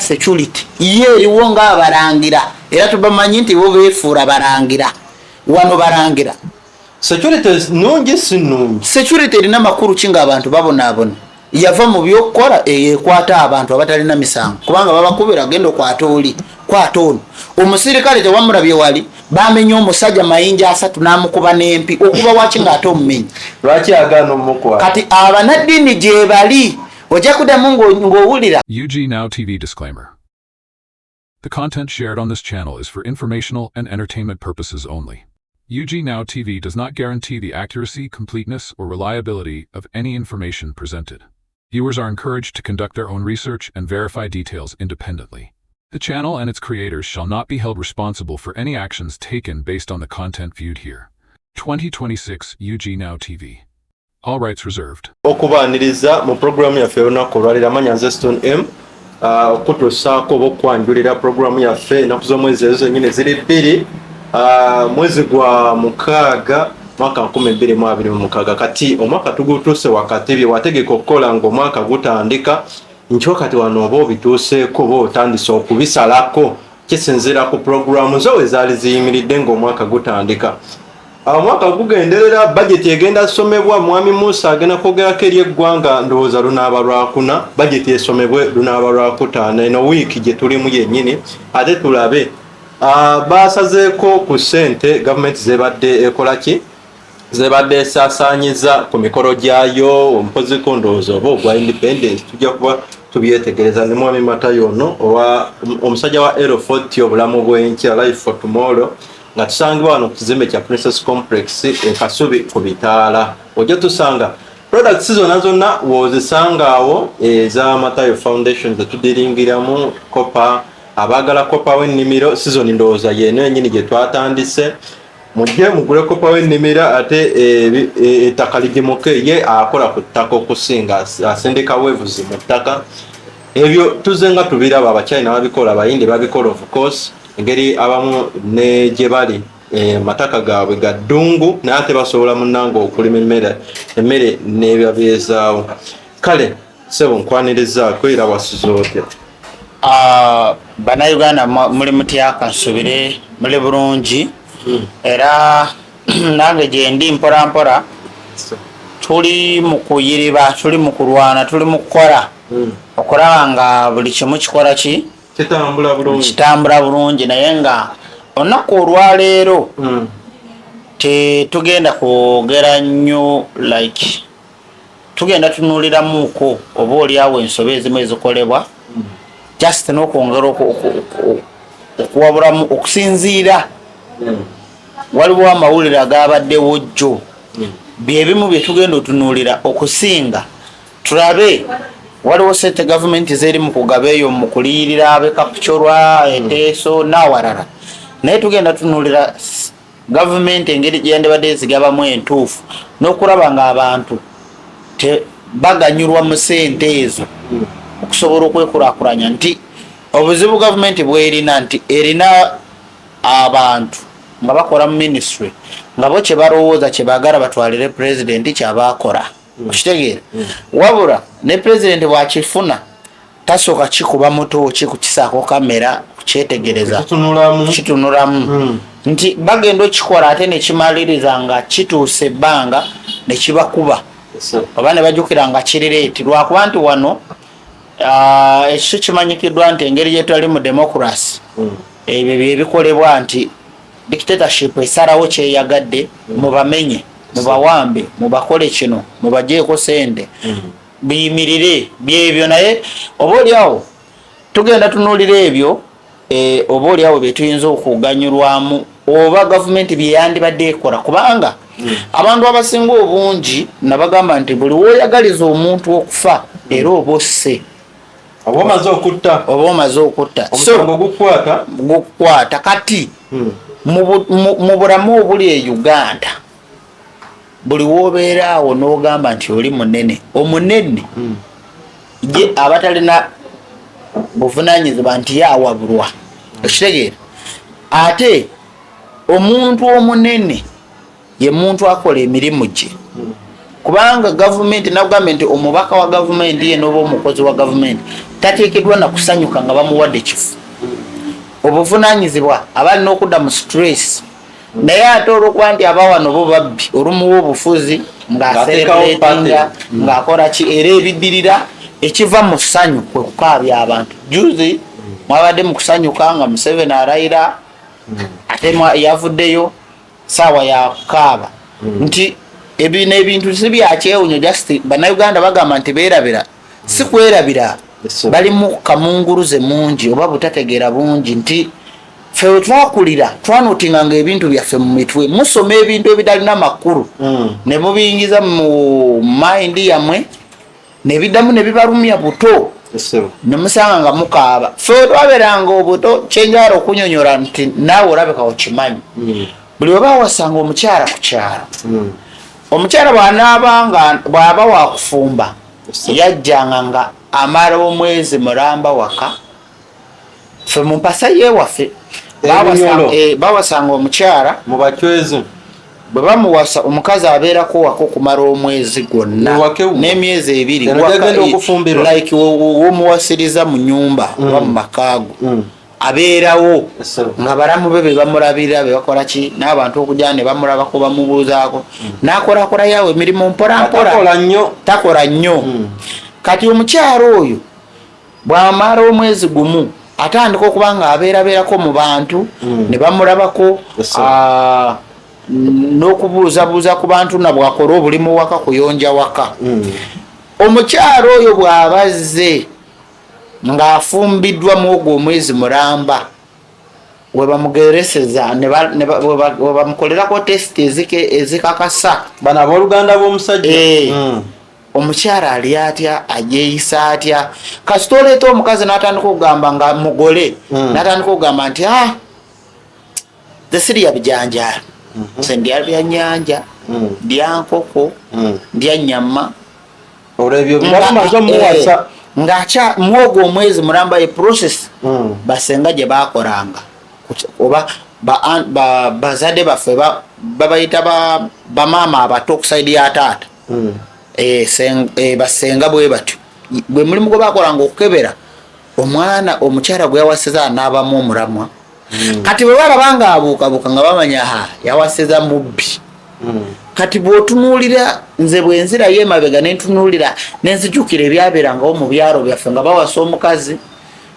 Security ye eriwo ngaabalangira, era tubamanyi nti bo beefuula balangira wano, balangira. Security nungi, si nungi? Security erina makulu ki ngaabantu babonaabona? Yava mu byokukola eyo ekwata abantu abatalina misango, kubanga babakubira, genda okwata oli, kwata ono. Omusirikale tewamulabye wali bamenya omusajja mayinja 3 n'amukuba n'empi, okuba waki ng'ate omumenyi? Lwaki agaana omukwata? Kati abanaddiini gye bali, ojja kuddamu ng'owulira. UG Now TV disclaimer. The content shared on this channel is for informational and entertainment purposes only. UG Now TV does not guarantee the accuracy, completeness, or reliability of any information presented. Viewers are encouraged to conduct their own research and verify details independently. The channel and its creators shall not be held responsible for any actions taken based on the content viewed here. 2026 UG Now TV. All rights reserved. Okubaaniriza mu puroguramu yaffe olunaku olwaleero, amanya nze Stone M, okutuusaako oba okwanjulira puroguramu yaffe. Ennaku z'omwezi ezo zennyini ziri 2, mwezi gwa 6, mwaka 2026. Kati omwaka tugutuuse wakati. Bye wategeka okukola ng'omwaka gutandika nkyo, kati wano oba obituuseeko oba otandise okubisalako, kisinziira ku puroguramu zo we zaali ziyimiridde ng'omwaka gutandika. Omwaka gugenderera, bajeti egenda somebwa. Mwami Musa agenda kwogerako eri eggwanga, ndowooza lunaaba lwakuna, bajeti esomebwe lunaaba lwakutaano, eno wiiki gye tulimu yennyini. Ate tulabe, basazeeko ku ssente gavumenti zebadde ekola ki, zebadde esaasaanyiza ku mikolo gyayo, mpoziko ndowooza oba ogwa independence. Tujja kuba tubyetegereza ne Mwami Matayo ono owa omusajja wa L40, obulamu bw'enkya, Life for Tomorrow, nga tusangibwa wano ku kizimbe kya Princess Complex e Kasubi ku bitaala. Ojja tusanga products zonna zonna wozisanga awo eza Matayo Foundation zetudiringiramu copper. Abaagala copper w'ennimiro, season ndowooza yeeno yennyini gye twatandise. Mujje mugule copper w'ennimiro, ate ettaka ligimuke. Ye akola ku ttaka okusinga, asindika waves mu ttaka. Ebyo tuze nga tubiraba, Abachina babikola, Abayindi babikola. Of course, engeri abamu ne gye bali, mataka gaabwe ga ddungu, naye ate basobola munnanga okulima emmere n'ebabeezaawo. Kale sebo, nkwanirizaako, era wasuze otya? Ah, Bannayuganda, muli mutya? Kansubire muli bulungi, era nange gyendi mpola mpola. Tuli mu kuyiriba, tuli mu kulwana, tuli mu kukola okulaba nga buli kimu kikola ki? Kitambula bulungi. Kitambula bulungi. Naye nga olunaku olwaleero tetugenda kwogera nnyo, like tugenda tunuuliramuuko oba oliawo ensobi ezimu ezikolebwa, just n'okwongera okuwabulamu okusinziira waliwo amawulire agabaddewo jjo. Byebimu bye tugenda otunuulira okusinga tulabe waliwo sente gavumenti zeri mu kugaba eyo mu kuliyirira ab'e Kapchorwa, Eteeso n'awalala. Naye tugenda tunuulira gavumenti engeri gyeyandibadde ezigabamu entuufu n'okulaba ng'abantu baganyulwa mu sente ezo okusobola okwekulaakulanya, nti obuzibu gavumenti bwerina nti erina abantu nga bakola mu ministry nga bo kyebalowooza kyebaagala batwalire pulezidenti kyabakola. Okitegeera? Wabula ne pulezidenti bwakifuna tasooka kikuba mutooki kukisaako kamera kukyetegereza. Kitunulamu. Kitunulamu nti bagenda okikola, ate nekimaliriza nga kituuse ebbanga nekibakuba oba ne bajukira nga kiri late, lwakuba nti wano ekyo kimanyikiddwa nti engeri gyetwali mu democracy, ebyo byebikolebwa nti dictatorship esalawo kyeyagadde: mubamenye, mubawambe, mubakole kino, mubajeeko sente, biyimirire byebyo. Naye oba oliawo tugenda tunuulira ebyo, oba oliawo byetuyinza okuganyulwamu oba gavumenti byeyandibadde ekola, kubanga abantu abasinga obungi nabagamba nti buli woyagaliza omuntu okufa era oba osse. Oba omaze okutta. Oba omaze okutta. So omusango gukukwata. Gukukwata. Kati mu bulamu obuli e Uganda, buli wobeera awo n'ogamba nti oli munene, omunene ye abatalina buvunanyizibwa nti ye awabulwa. Okitegeera? Ate omuntu omunene ye muntu akola emirimu gye, kubanga gavumenti nagambye nti omubaka wa gavumenti ye noba omukozi wa gavumenti Tateekeddwa nakusanyuka nga bamuwadde kifo. Obuvunanyizibwa aba alina okudda mu stress. Naye ate olwokuba nti abawano bo babbi, olumuwa obufuzi ng'acelebratinga, ng'akola ki, era ebiddirira ekiva mu ssanyu kwe kukaabya abantu. Juzi mwabadde mu kusanyuka nga Museveni arayira, ate yavuddeyo saawa yakukaaba nti ebino ebintu si byakyewunyo. Just Bannayuganda bagamba nti beerabira, si kwerabira, bali mu kamunguluze mungi oba butategeera bungi, nti ffe we twakulira twanotinganga ebintu byaffe mu mitwe. Musoma ebintu ebitalina makulu ne mubiyingiza mu mind yammwe, ne biddamu ne bibalumya buto, ne musanga nga mukaaba. Ffe we twabeeranga obuto, kyenjala okunyonyola nti naawe olabika okimanyi, buli we bawasanga omukyala ku kyalo, omukyala bw'anaabanga bw'aba wakufumba, yajjanga nga amala omwezi mulamba waka. Ffe mu mpasa yewaffe bawasanga omukyala mu Bachwezi. Bwe bamuwasa, omukazi abeerako waka okumala omwezi gwonna n'emyezi 2. Like womuwasiriza mu nyumba oba mu makaago, abeerawo nga balamu be bebamulabirira, bebakola ki, n'abantu okujja ne bamulabako, bamubuuzaako, n'akolakola yawe emirimu mpolampola, takola nnyo. Kati omukyalo oyo bw'amala omwezi gumu atandika okuba nga abeerabeerako mu bantu, ne bamulabako n'okubuuzabuuza ku bantu, nabwakola obulimu waka, kuyonja waka. Omukyalo oyo bw'aba azze ng'afumbiddwa mu ogwo omwezi mulamba, we bamugereseza we bamukolerako test ezikakasa bano abooluganda b'omusajja. Omukyala ali atya, agyeyisa atya? Kasita oleeta omukazi n'atandika okugamba nga mugole, n'atandika okugamba nti, "Ah, nze sirya bijanjaalo, nze ndya byannyanja, ndya nkoko, ndya nyama." Olwebyo bamaze omuwasa. Ng'akya mwogwo omwezi mulamba, ye process basenga gye bakolanga oba bazadde baffe babayita bamaama abato ku side ya taata. Basenga bwe batyo bwe mulimu gwe bakolanga, okukebera omwana omukyala gwe yawasiza anaabamu omulamwa. Kati bwe balaba nga abuukabuuka, nga bamanya ha, yawasiza mubbi. Kati bw'otunuulira, nze bwe nzirayo emabega nentunuulira nenzijukira ebyabeerangawo mu byalo byaffe, nga bawasa omukazi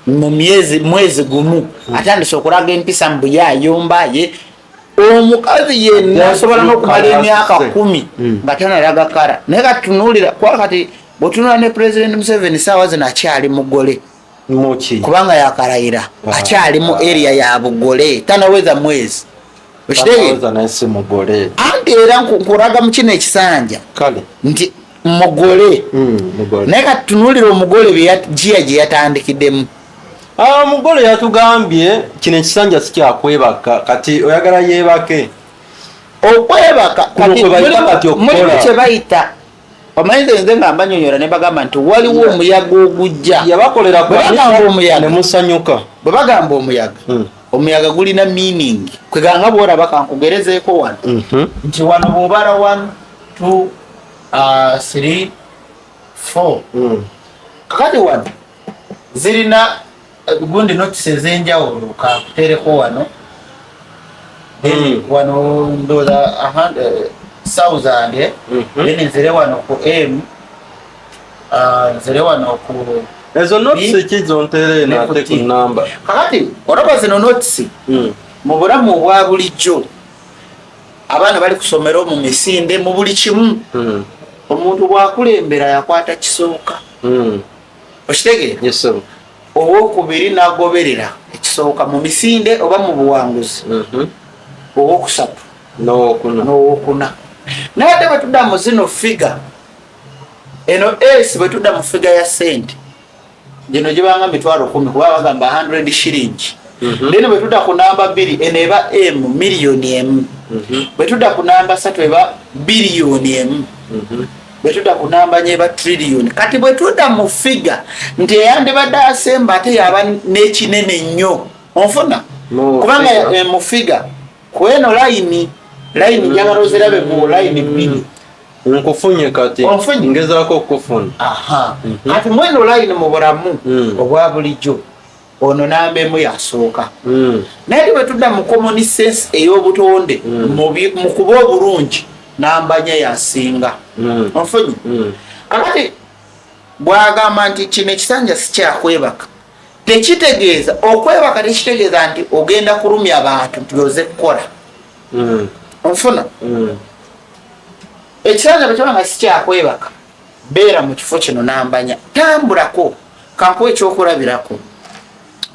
mu myezi mwezi gumu atandise okulaga empisa, mbu ye ayomba. Ye omukazi yenna asobola n'okumala emyaka 10 nga tanalaga kara. Naye kati tunuulira, kuba kati bw'otunuula ne President Museveni saawa zino akyali mugole. Muki? Kubanga yakalayira, akyali mu area ya bugole, tanaweza mwezi. Okitegeera? Tanaweza, naye si mugole. Anti era nkulaga mu kino ekisanja Kale. nti mugole. Mugole. Naye kati tunuulira omugole giya gye yatandikiddemu. Ah, omugole yatugambye kino ekisanja si kyakwebaka, kati oyagala yeebake? Okwebaka Kuno kati kwe bayita kati okukola. Mulimu kye bayita, omanyi nze nga mbanyonyola ne bagamba nti waliwo omuyaga ogujja. Yabakolera Bwe bagamba omuyaga, ne musanyuka. Bwe bagamba omuyaga, omuyaga gulina meaning. Kweganga bwolaba, kankugerezeeko wano, nti wano bw'obala 1, 2, 3, 4, kakati wano zirina gundi notes ez'enjawulo. Kankutereko wano. Then wano ndowooza thousand, eh? Then nzire wano ku M, nzire wano ku Ezo notes ki zonteera eno ate ku namba? Kakati olaba zino notes, mu bulamu obwa bulijjo, abaana bali kusomero, mu misinde, mu buli kimu, omuntu bwakulembera yakwata kisooka. Okitegeera? Yes, sir. Owokubiri nagoberera ekisooka mu misinde oba mu buwanguzi, owokusatu N'owokuna. N'owokuna. Naye ate bwe tudda mu zino figure eno s, bwe tudda mu figure ya sente gino gibanga 100,000, kuba bagamba 100 shilling. Then bwe tudda ku namba 2, eno eba m, 1,000,000. Bwe tudda ku namba 3, eba 1,000,000,000. Bwe tudda ku namba 4, eba triliyoni. Kati bwe tudda mu figure nti eyandibadde asemba ate yaba n'ekinene nnyo, onfuna? Mu Kubanga figure. mu figure kweno layini layini, njagala ozirabe mu layini bbiri. Nkufunye kati. Onfunye? Ngezaako okukufuna. Aha. Kati mweno line mu bulamu obwa bulijjo, ono namba emu yasooka. Naye ate bwe tudda mu common sense ey'obutonde, mu kuba obulungi, namba nnya yasinga. Onfunye? Kakati bwagamba nti kino ekisanja sikyakwebaka, tekitegeeza okwebaka, tekitegeeza nti ogenda kulumya abantu nti oze kukola. Onfuna? Ekisanja bwe kiba nga sikyakwebaka, beera mu kifo kino nambanya, tambulako. Kankuwa ekyokulabirako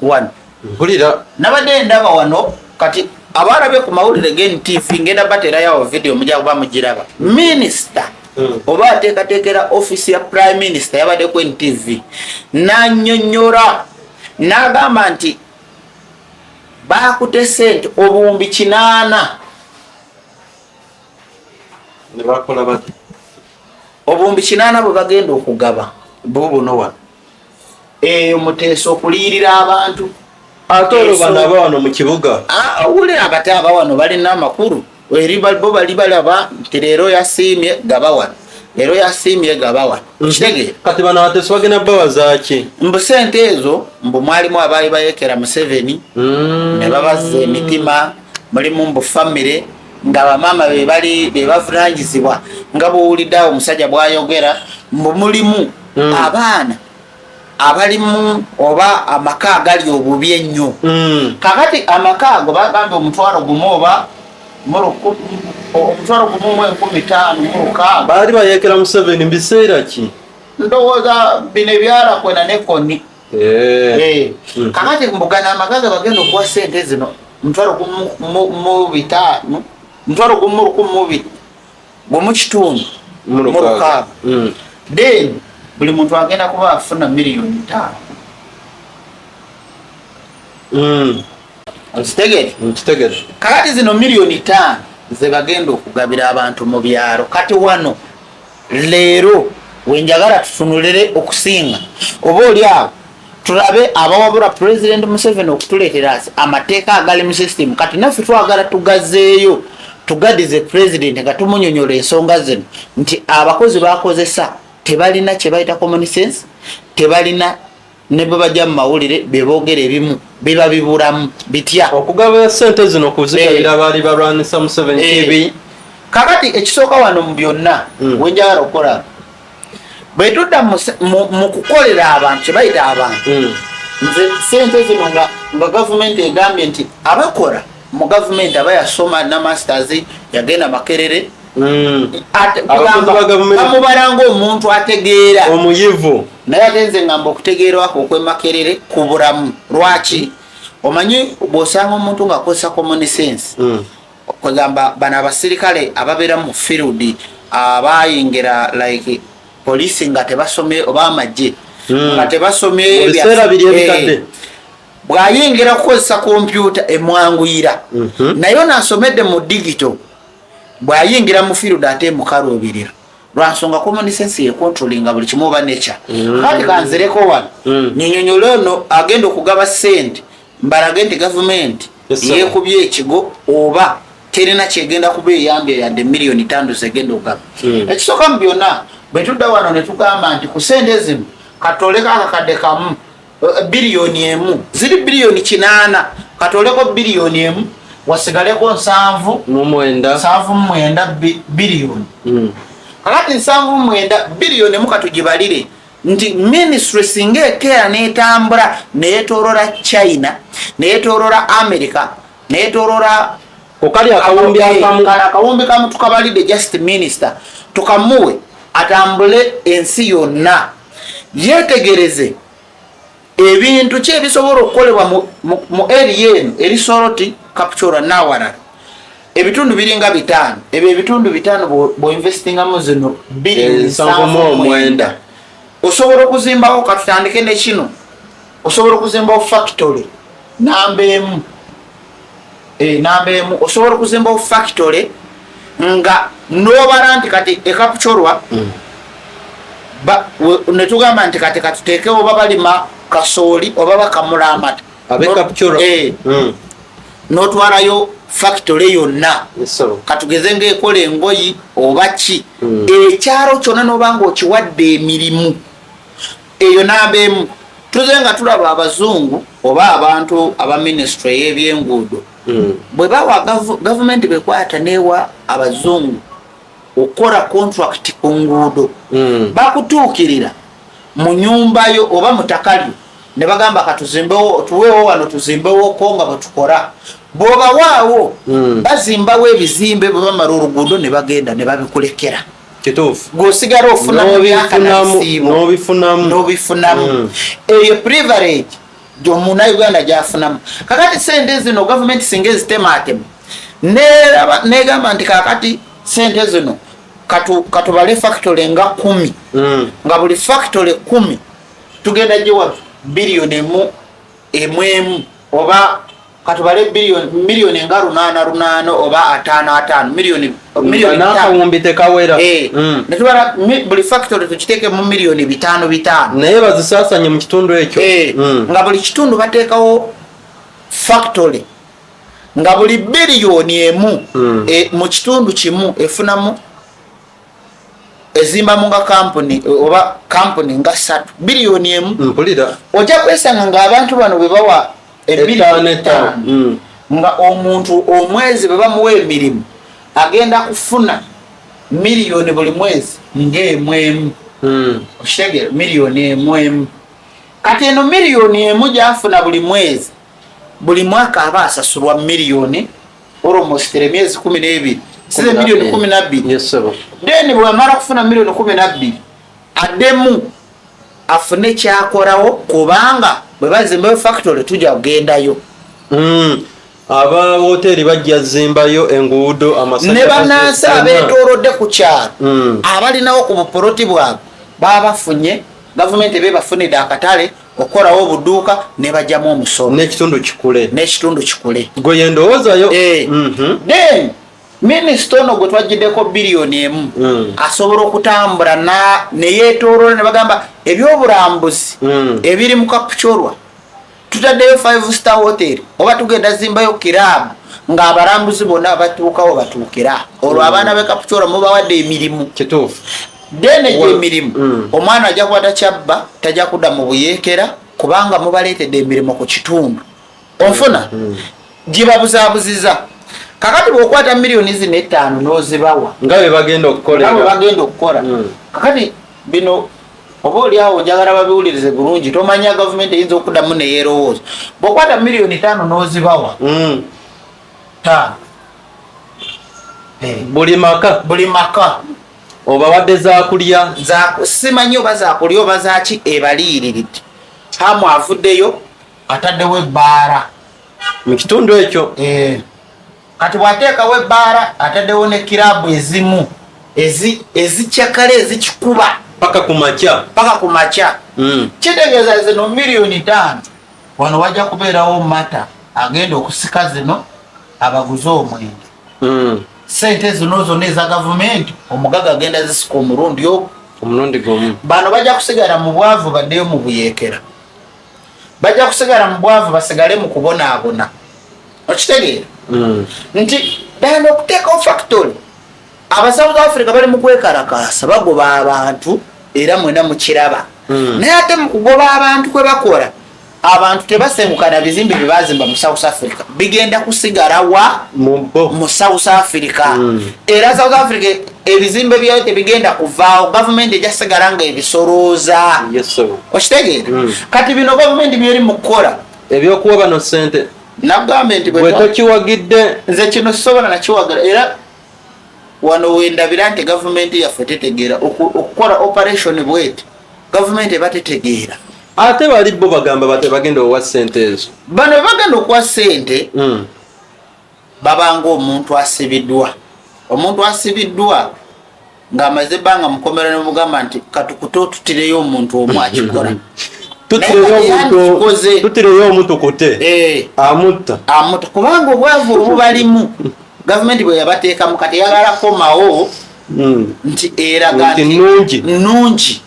wano. Mpulira. Nabadde ndaba wano kati abalabye ku mawulire ge NTV, ngenda baterayo video, mujja kuba mugiraba. Minisita oba ateekateekera office ya prime minister yabadde ku NTV n'annyonnyola n'agamba nti baakute sente 800,000. Ne bakola bati? 800,000 bwe bagenda okugaba bubuno wano eyo Muteesa okuliyirira abantu. Ate olwo Eso. bano aba wano mu kibuga? Ah, owulira, abate aba wano balina amakulu eri bo bali balaba nti leero yasiimye gaba wano, leero yasiimye gaba wano. Kitegeera? Kati bano abateesi bagenda babazaaki? Mbu sente ezo, mbu mwalimu abaali bayekera Museveni ne babazza emitima, mulimu mbu famire nga bamaama be bali be bavunanyizibwa, nga bwowulidde awo omusajja bwayogera, mbu mulimu abaana abalimu oba amaka agali obubi ennyo. Kakati amaka ago bagambye 10,000 oba 1,506. Baali bayekera Museveni mu biseera ki? Ndowooza bino ebyalakwena ne Kony. Eh. Eh. Kakati mbugana amaka ge bagenda okuwa sente zino 15,000, 11,500. Mu Mu lukaaga. lukaaga. Then buli muntu agenda kuba afuna 5 million. Okitegere? Nkitegere. Kakati zino 5 million ze bagenda okugabira abantu mu byalo. Kati wano leero wenjagala tutunulire okusinga, oba oli awo tulabe abawabula President Museveni okutuleetera amateeka agali mu system. Kati naffe twagala tugazeeyo, tugadize president nga tumunyonyola ensonga zino nti abakozi bakozesa tebalina kye bayita common sense, tebalina. Ne bwe bajja mu mawulire beboogera ebimu biba bibulamu bitya. Okugaba sente zino, kuzigabira abaali balwanisa Museveni, kibi? Kakati ekisooka wano mu byonna wenjagala okukola, bwe tudda mu kukolera abantu kye bayita abantu, nze sente zino nga gavumenti egambye nti abakola mu gavumenti aba yasoma na masters, yagenda Makerere, Abakozi ba gavumenti. bamubala ngaomuntu ategeera. Omuyivu. Naye ate nze ngamba okutegeerwako okwemakerere ku bulamu. Lwaki? Omanyi bw'osanga omuntu ng'akozesa common sense, kwegamba bano abasirikale ababeera mu field, abayingira like poliisi nga tebasomye oba amagye nga tebasomye. Mu biseera biri ebikadde. Eh, bw'ayingira kukozesa kompyuta emwanguyira. Naye ono asomedde mu digital, bw'ayingira mu field ate emukaluubirira, lwansonga common sense yecontrolinga buli kimu oba nature. Kati kanzireko wano, nyinyonyole ono agenda okugaba sente, mbalage nti gavumenti Yes, sir. yeekubye ekigo oba terina kyegenda kuba eyambye yadde 5 million zegenda okugaba. Ekisooka mu byonna, bwe tudda wano ne tugamba nti ku sente zino katoleko akakadde kamu, 1 billion, ziri 8 billion, katoleko 1 billion, wasigaleko nsanvu Mu mwenda. 79 biliyoni. Kakati 79 biliyoni katugibalire nti ministry singa ekeera netambula neyetolola China, neyetolola America, neyetolola Okali akawumbi akamu. Kale akawumbi kamu tukabalidde, just minister tukamuwe atambule ensi yonna yetegereze ebintu ki ebisobola okukolebwa mu area eno eri Soroti, Kapchorwa nawalala, ebitundu biringa bitaano. Ebyo ebitundu bitaano bw'oinvestingamu zino biliyoni 79. Osobola okuzimbawo, katutandike ne kino, osobola okuzimbawo factory namba emu. Eh, namba emu osobola okuzimbawo factory nga nobala nti kati eKapchorwa netugamba nti kati katuteekewo oba balima kasooli oba bakamula amata. Ab'eKapchorwa. Eh, notwalayo factory yonna, katugeze ngaekola engoyi oba ki, ekyalo kyonna noba nga okiwadde emirimu. Eyo namba emu. Tuze nga tulaba abazungu oba abantu aba ministry ey'ebyenguudo bwe bawa gavumenti, bekwata newa abazungu okukola contract ku nguudo, bakutuukirira mu nyumbayo oba mu ttaka lyo ne bagamba, katuzimbewo, tuweewo wano tuzimbewoko. Nga bwe tukola, bw'obawaawo, bazimbawo ebizimbe, bwe bamala oluguudo ne bagenda ne babikulekera. Kituufu. Gweosigala ofuna mu myaka N'obifunamu. N'obifunamu. N'obifunamu. Eyo privilege gyomunauganda gyafunamu. Kakati sente zino gavumenti singa ezitematema negamba nti kakati sente zino katubale factory nga 10, nga buli factory 10 tugenda giwa biliyoni emu emu emu, oba katubale biliyoni miliyoni nga 800 800 oba 500 500, miliyoni miliyoni 5. N'akawumbi tekawera. Eh, netubala buli factory tukiteeke mu miliyoni 500 500. Naye bazisaasanye mu kitundu ekyo. Eh, nga buli kitundu bateekawo factory, nga buli biliyoni emu mu kitundu kimu efunamu, ezimbamu nga kampuni oba kampuni nga 3, biliyoni emu. Mpulira. Ojja kwesanga ng'abantu bano bwe bawa 5 ebiliyoni 5. 5, nga omuntu omwezi bwe bamuwa emirimu agenda kufuna miliyoni buli mwezi ng'emu emu. Okitegeera? Miliyoni emu emu. Kati eno miliyoni emu gyafuna buli mwezi, buli mwaka aba asasulwa miliyoni almost emyezi 12 size miliyoni 12. Yes, sir. Then bwamala kufuna miliyoni 12, addemu afune kyakorawo, kubanga bwe bazimbayo factory tujja kugendayo. Aba woteeri bajja zimbayo, enguudo, Ne bannansi abeetoolodde ku kyalo abalinawo ku bupoloti bwabwe baba bafunye, gavumenti eba ebafunidde akatale okukolawo obuduuka ne bajjamu omusolo. N'ekitundu kikule. N'ekitundu kikule. Gwe yendowoozayo. Eh. Then minisita ono gwe twagiddeko biliyoni 1 asobola okutambula neyeetooloola ne bagamba ebyobulambuzi ebiri mu Kapchorwa, tutaddeyo 5 star hotel oba tugenda zimbayo kiraabu, ng'abalambuzi bonna batuukawo batuukira. Olwo abaana b'e Kapchorwa mubawadde emirimu. Kituufu. Then egyo emirimu, omwana ajja kuba takyabba, tajja kudda mu buyeekera, kubanga mubaleetedde emirimu ku kitundu. Onfuna gibabuzaabuziza. Kakati bw'okwata miliyoni zino 5 n'ozibawa nga bwe bagenda nga bwe okukolera bagenda okukola. Kakati bino oba oliawo njagala babiwulirize bulungi. Tomanya, gavumenti eyinza okuddamu neyeerowooza. Bw'okwata miliyoni 5 n'ozibawa 5. Eh, buli maka, buli maka, obawadde zakulya. Simanyi oba zakulya oba zaki, ebaliyiridde. Hamu avuddeyo ataddewo ebbaara mu kitundu ekyo. Eh, kati bw'ateekawo ebbaara, ataddewo ne kiraabu ezimu ezikyakala, ezikikuba paka ku makya. Paka ku makya. Kitegeeza zino miliyoni 5 wano wajja kubeerawo mata agenda okusika zino abaguze omwenge. Sente zino zonna eza gavumenti omugaga agenda zisika omulundi ogwo. Omulundi gumu. Bano bajja kusigala mu bwavu, baddeyo mu buyeekera, bajja kusigala mu bwavu, basigale mu kubonaabona. Okitegeera? Nti ddala okuteekawo factory, aba South Africa bali mu kwekalakaasa, bagoba abantu, era mwena mukiraba. Naye ate mu kugoba abantu kwe bakola, abantu tebasenguka na bizimbe bye bazimba mu South Africa, bigenda kusigala wa? Mu bo. Mu South Africa. Era South Africa ebizimbe byayo tebigenda kuvaawo, gavumenti ejja sigala nga ebisolooza. Yes, sir. Okitegeera? Mm. Kati bino gavumenti byeri mu kukola, ebyokuwa bano sente, nakugambe nti bwe tokiwagidde. Nze kino sisobola nakiwagira, era wano wendabira nti gavumenti yaffe tetegeera. Okukola operation bweti, gavumenti eba tetegeera. Ate bali bo bagamba bate bagenda owa sente ezo. Bano bwe bagenda okuwa sente, babanga omuntu asibiddwa, omuntu asibiddwa ng'amaze ebbanga mukomera, nemugamba nti katukute otutireyo omuntu omu akikola. Tutireyo Naye omuntu. yandikikoze. Tutireyo omuntu kute Eh, amutta. Amuta, kubanga obwavu obubalimu gavumenti bwe yabateekamu, kati eyagala komawo nti eraga nti nnungi. Nnungi.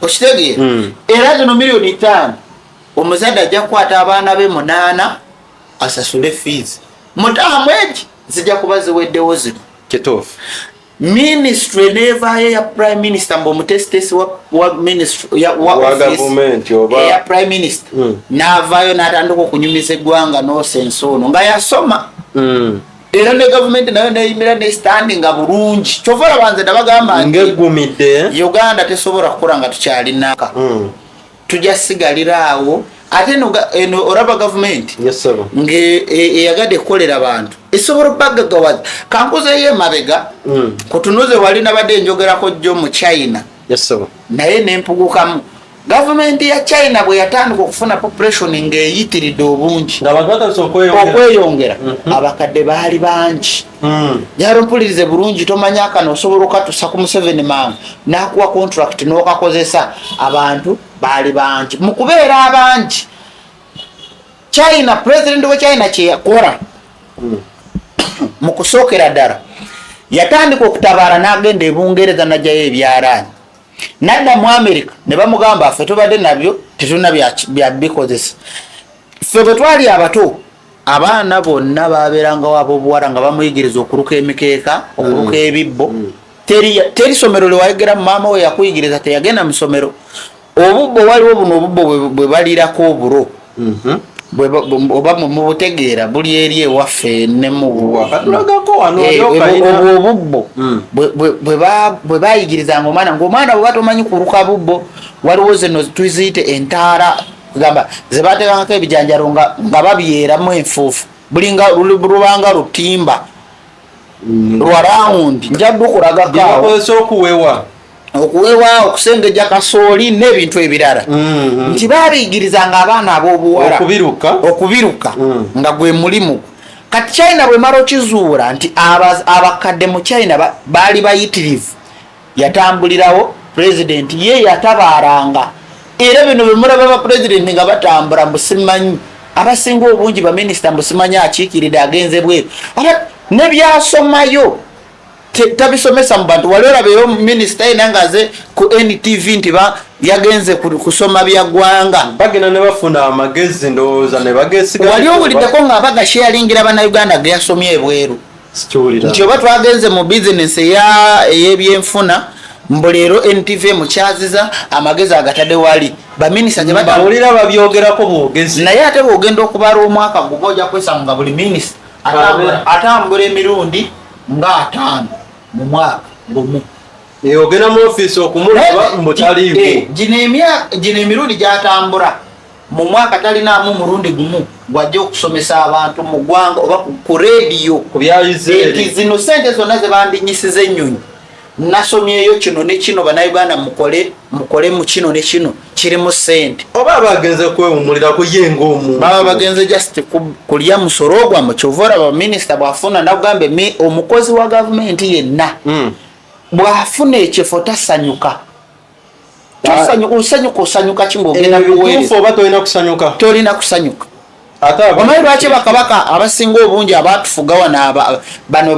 Okitegeera? Mm. Era zino miliyoni 5, omuzadde ajja kukwata abaana be 8 asasule fees. Mu term egi zijja kuba ziweddewo zino. Kituufu. Ministry nevaayo ya prime minister, mbu omutesitesi wa ministry wa Wa office gavumenti oba eya prime minister, n'avaayo n'atandika okunyumiza eggwanga nonsense ono nga yasoma. Era ne gavumenti nayo neyimira ne standing nga bulungi. Kyova olaba nze nabagamba nti Ng'eggumidde. Uganda tesobola kukula nga tukyalinaka. Tujja sigalira awo. Ate eno olaba gavumenti Yes, sir. ng'eyagadde kukolera bantu esobola obbagagawaza. Kankuzeeyo emabega kutunuze wali nabadde njogerako jjo mu China, Yes, sir. naye nempugukamu. Gavumenti ya China bwe yatandika okufuna population ng'eyitiridde obungi, Ng'abantu batandise okweyongera. Okweyongera, abakadde baali bangi. Njagala ompulirize bulungi. Tomanya akano osobola okatusa ku Museveni mangu n'akuwa contract n'okakozesa. Abantu baali bangi. Mu kubeera abangi, China, president wa China kyeyakola mu kusookera ddala, yatandika okutabaala n'agenda ebungereza n'ajjayo ebyalaani, nadda mu America ne bamugamba, "Ffe tubadde nabyo, tetulina byabikozesa." Ffe bwe twali abato, abaana bonna babeerangawo ab'obuwala nga bamuyigiriza okuluka emikeeka, okuluka ebibbo. Teri somero lewayogera maama we yakuyigiriza, teyagenda mu somero. Obubbo, waliwo buno obubbo bwe balirako obulo. Oba mubutegeera, buli eri ewaffe ne mu Wakatulagako wano. Eh, oli okayina. Obwo obubbo bwe bayigirizanga omwana, ngaomwana bweba tomanyi kuluka bubbo, waliwo zino tuziyite entaala, gamba zebatekangako ebijanjalo nga babyeramu enfuufu, bulinga lubanga lutimba lwa round. Nja dukulagako awo. Byebakozesa okuwewa. Okuwewa, okusengejja kasooli n'ebintu ebirala. Nti babiyigirizanga abaana ab'obuwala Okubiruka. Okubiruka, nga gwe mulimu. Kati China bwemala okizuula nti abakadde mu China baali bayitirivu, yatambulirawo. Pulezidenti ye yatabaaranga. Era bino bemulaba bapulezidenti nga batambula, mbusimanyi abasinga obungi baminisita, mbusimanyi akiikiridde agenze bweru. Nebyasomayo tabisomesa mu bantu. Wali olabeyo minisita yena ngaaze ku NTV nti yagenze kusoma bya ggwanga? Bagenda ne bafuna amagezi, ndowooza ne bagesiga. Wali owuliddeko nga bagasharingira bannayuganda ge yasomye ebweru? Sikiwulira. Nti oba twagenze mu bizinesi ey'ebyenfuna, mbu leero NTV mukyaziza amagezi agatadde wali baminisita gye Bawulira babyogerako bwogezi. Naye ate bwogenda okubala omwaka guba ojja kwesanga nga buli minisita atambula emirundi nga 50 mu mwaka gumu. Eh, ogenda mu ofiisi okumulaba mbu taliiwo. Eh, gino emirundi gyatambula mu mwaka talinaamu murundi gumu gwajja okusomesa abantu mu ggwanga oba ku rediyo ku byayize nti eri. Zino sente zonna zebandinyisiza ennyonyi, nasomyeyo kino ne kino, bannayuganda mukole mukole mu kino ne kino, kirimu sente. Oba bagenze kwewumulirako ye ng'omuntu. Baba bagenze just kulya musolo gwammwe. Kyova olaba minisita bwafuna, nakugambe omukozi wa gavumenti yenna bw'afuna ekifo tasanyuka. Tosanyuka, osanyuka, osanyuka ki ng'ogenda Ebituufu kuweereza? Oba tolina kusanyuka. Tolina kusanyuka. Ate Omanyi lwaki bakabaka abasinga obungi abatufuga wano, bano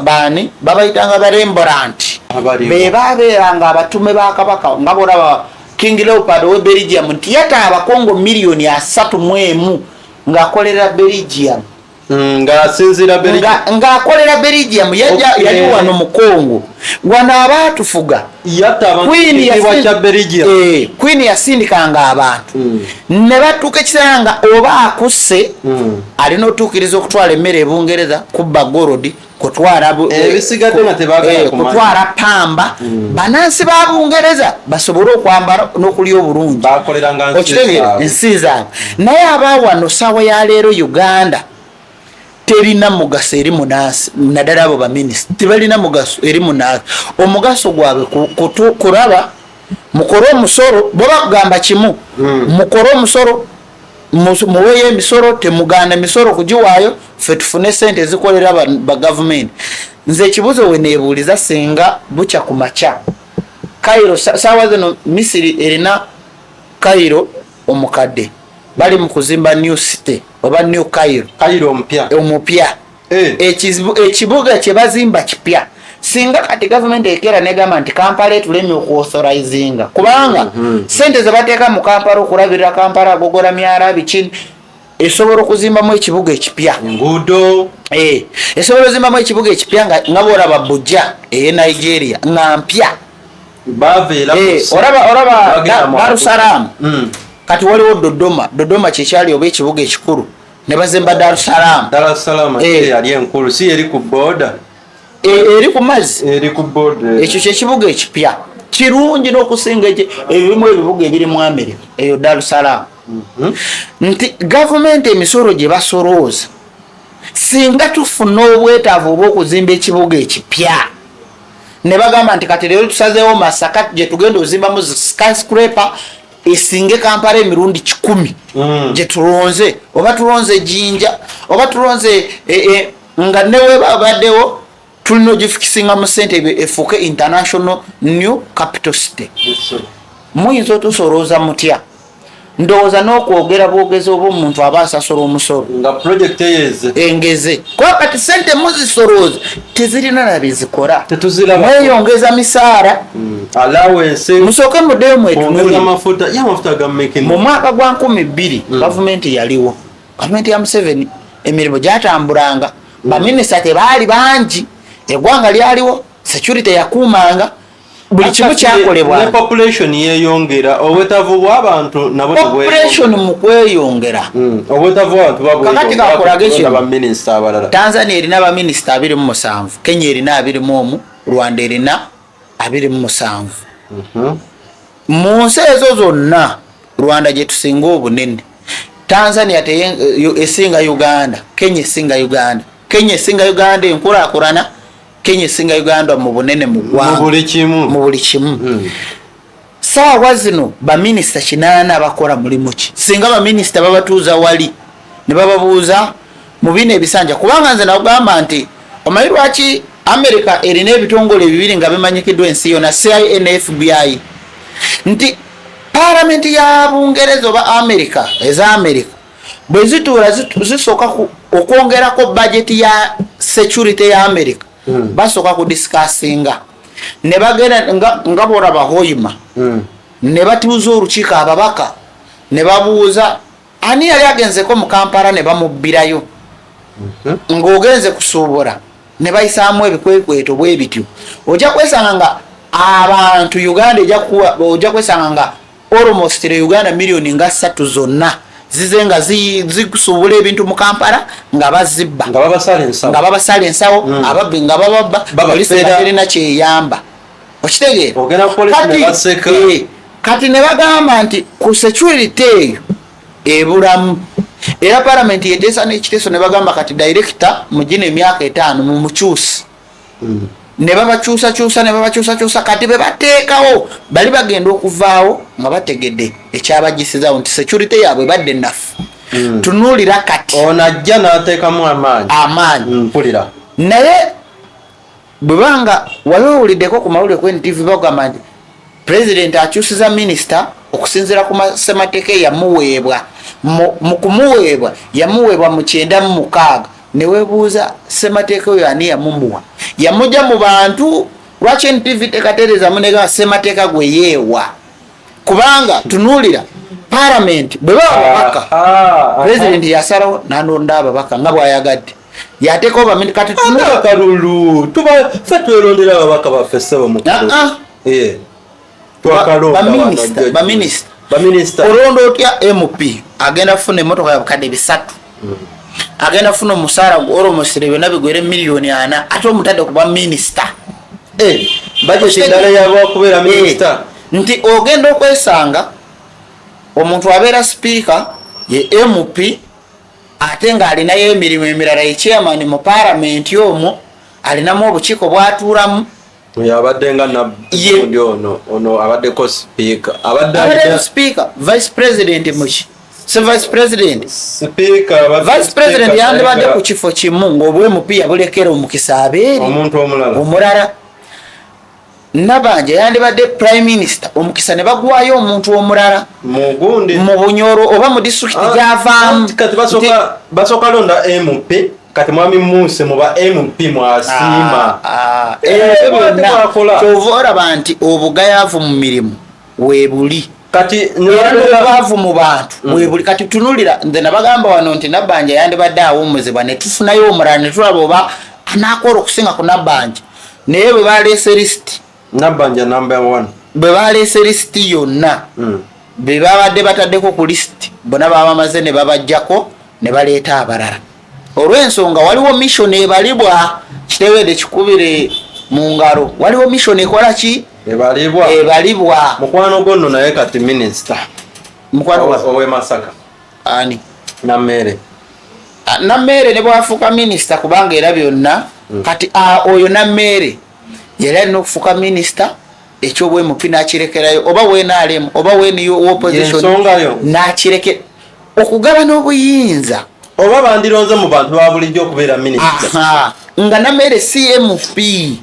baani babayitanga ba Rembrandt, Abaliwo. be babeeranga abatume ba kabaka, nga bolaba King Leopold owe Belgium nti yata abakongo miliyoni 31 ng'akolera Belgium. Ng'asinziira Belgium. Ng'akolera Belgium. Yajja yali wano mu Congo, wano abaatufuga. Yatta abantu Queen ekitiibwa kya Belgium. Eh, Queen yasindikanga abantu ne batuuka ekiseera nga oba akusse, alina otuukiriza okutwala emmere ebungereza, kubba gold, kutwala Ebisigadde nga tebaagala kumanya. Kutwala pamba, banansi ba Bungereza basobole okwambala n'okulya obulungi. Bakoleranga nsi Okitegeera? zaabwe. Ensi zaabwe. Naye abawano saawa ya leero Uganda terina mugaso eri munansi, naddala abo baminisita tebalina mugaso eri munansi. Omugaso gwabwe kulaba mukole omusolo. Bo bakugamba kimu, mukole omusolo, muweeyo emisolo, temuganda emisolo kugiwaayo, ffe tufune sente ezikolera ba gavumenti. Nze ekibuzo we neebuuliza, singa bukya ku makya Cairo, saawa zino Misiri erina Cairo omukadde, bali mu kuzimba new city oba new Cairo. Cairo omupya. Omupya. Eh. Ekibuga kye bazimba kipya. Singa kati gavumenti ekeera negamba nti Kampala etulemye okuauthorizinga, kubanga sente zebateeka mu Kampala okulabirira Kampala, agogola myala, biki. Esobola okuzimbamu ekibuga ekipya. Enguudo. Esobola okuzimbamu ekibuga ekipya nga bwolaba Buja eye Nigeria nga mpya. Baveera Olaba Darusalaam. Kati waliwo Dodoma. Dodoma kyekyali oba ekibuga ekikulu, ne bazimba Darusalaam. Darusalaam yali enkulu, si eri ku border? Eri ku mazzi. Eri ku border. Ekyo kyekibuga ekipya, kirungi n'okusinga ebimu ebibuga ebiri mu America, eyo Darusalaam. Nti gavumenti emisolo gye basolooza, singa tufuna obwetaavu obw'okuzimba ekibuga ekipya, ne bagamba nti kati leero tusazeewo Masaka gye tugenda ozimbamu skyscraper esinge Kampala emirundi 100, gye tulonze, oba tulonze Jinja, oba tulonze nga newebabaddewo tulina ogifikisinga mu sente efuuke international new capital city. Muyinza otusolooza mutya? Ndowooza n'okwogera bwogezi oba omuntu aba asasula omusolo. Nga project eyeze. Engeze, kuba kati sente muzisolooza tezirina na byezikola. Tetuziraba. Mweyongeza misaala. Allowance. Musooke muddeyo kwongeza mwetunulire. Amafuta ye, amafuta ga making. Mu mwaka gwa 2000, gavumenti yaliwo, gavumenti ya Museveni, emirimu gyatambulanga, baminisita tebaali bangi, eggwanga lyaliwo security yakuumanga buli kimu. Ne Kyakolebwanga. Population yeyongera, obwetaavu bw'abantu nabwo Population mu kweyongera, obwetaavu bw'abantu Kakati kakolage kino. Baminisita abalala. Tanzania erina baminisita 27, Kenya erina 21, Rwanda erina 27. Mu nsi ezo zonna Rwanda gye tusinga obunene, Tanzania esinga Uganda, Kenya esinga Uganda, Kenya esinga Uganda enkulaakulana, Kenya esinga Uganda mu bunene mu mu ggwanga. Buli kimu. Mu buli kimu. Saawa zino baminisita 80 bakola mulimu ki? Singa baminisita babatuuza wali ne bababuuza mu bino ebisanja, kubanga nze nakugamba nti omanyi lwaki America erina ebitongole bibiri nga bimanyikiddwa ensi yonna, CIA ne FBI? Nti paalamenti ya Bungereza oba America, eza America bwe zituula zisooka okwongerako bajeti ya security ya America. Basooka kudiscussinga ne bagenda nga bwolaba Hoima, ne batuuza olukiiko ababaka ne babuuza ani yali agenzeko mu Kampala ne bamubbirayo, ng'ogenze kusuubula ne bayisaamu ebikwekweto bwe bityo. Ojja kwesanga nga abantu Uganda ejja kuwa, ojja kwesanga nga almost le Uganda miliyoni nga 3 zonna zize nga zisuubula ebintu mu Kampala nga bazibba. Nga babasala ensawo. Nga babasala ensawo, ababbi nga bababba. Babafera. Polisi nga terina kyeyamba, okitegeera? Ogenda ku polisi ne baseka. Kati ne bagamba nti ku security eyo ebulamu, era palamenti yeteesa n'ekiteeso ne bagamba kati director mugino emyaka 5 mumukyusi. Ne babakyusakyusa, ne babakyusakyusa. Kati be bateekawo bali bagenda okuvaawo nga bategedde ekyabagisizawo nti security yaabwe badde nafu. Tunuulira kati. Ono ajja n'ateekamu amaanyi. Amaanyi. Mpulira. Naye bwebanga wali owuliddeko ku mawulire ku NTV bagamba nti pulezidenti akyusiza minisita okusinziira ku ssemateeka eyamuweebwa mu kumuweebwa, yamuweebwa mu 96, neweebuuza ssemateeka oyo ani yamumuwa? Yamujja mu bantu? Lwaki NTV tekatereezamu nega ssemateeka gwe yeewa? Kubanga tunuulira palamenti bwe baba babaka, pulezidenti yasalawo nanonda ababaka nga bw'ayagadde, yateekawo kati Ate akalulu tuba ffe twerondera ababaka baffe, ssebo mukulu. Ah, ah. Twakalonda Baminisita, wano, baminisita. Baminisita. Olonda otya MP agenda kufuna emotoka ya bukadde 300, agenda kufuna omusaala olwomusire byonna bigwere miliyoni 40, ate omutadde ku bwa minisita? Budget endala yabakubeera minisita. Nti ogenda okwesanga omuntu abeera sipiika, ye MP, ate ng'alinayo emirimu emirala, ye chairman mu paalamenti omwo, alinamu obukiiko bwatuulamu. Oyo abadde nga nabundi ono abaddeko sipiika, abadde abadde alina sipiika, vice president muki, si vice president? Sipiika. Vice president yandibadde ku kifo kimu ng'obwa MP yabulekera omukisa abeeri omuntu omulala. Omulala. Nabanja yandibadde prime minister, omukisa ne bagwayo omuntu omulala. Mugundi. Mu Bunyoro oba mu disitulikiti gyavaamu. Kati basooka londa MP. Kati mwami Muse mu ba MP mwasiima. Ebyo Bw'ate byonna bw'akola. Kyova olaba nti obugayaavu mu mirimu weebuli. Kati Era n'obwavu mu bantu bwebuli. Kati tunulira, nze nabagamba wano nti Nabbanja yandibadde awummuzibwa ne tufunayo omulala ne tulaba oba anaakola okusinga ku Nabbanja. Naye bwe baleese lisiti, Nabbanja number one. Bwe baleese lisiti yonna, be babadde bataddeko ku lisiti bonna babamaze ne babajjako ne baleeta abalala, olw'ensonga waliwo mission ebalibwa. Kitewede kikubire mu ngalo, waliwo mission ekola ki? Ebalibwa. Ebalibwa. Mukwano gwo nno naye kati minisita. Mukwano gwa owe Masaka. Ani? Nammeere. Ah, Nammeere ne bwafuuka minisita, kubanga era byonna kati oyo Nammeere yali alina okufuuka minisita, ekyobwa MP nakirekerayo, oba we NRM oba we opposition. Yensonga yo. Nakireke okugabana obuyinza. Oba bandironze mu bantu ba bulijjo okubeera minisita. Aha, nga Nammeere si MP.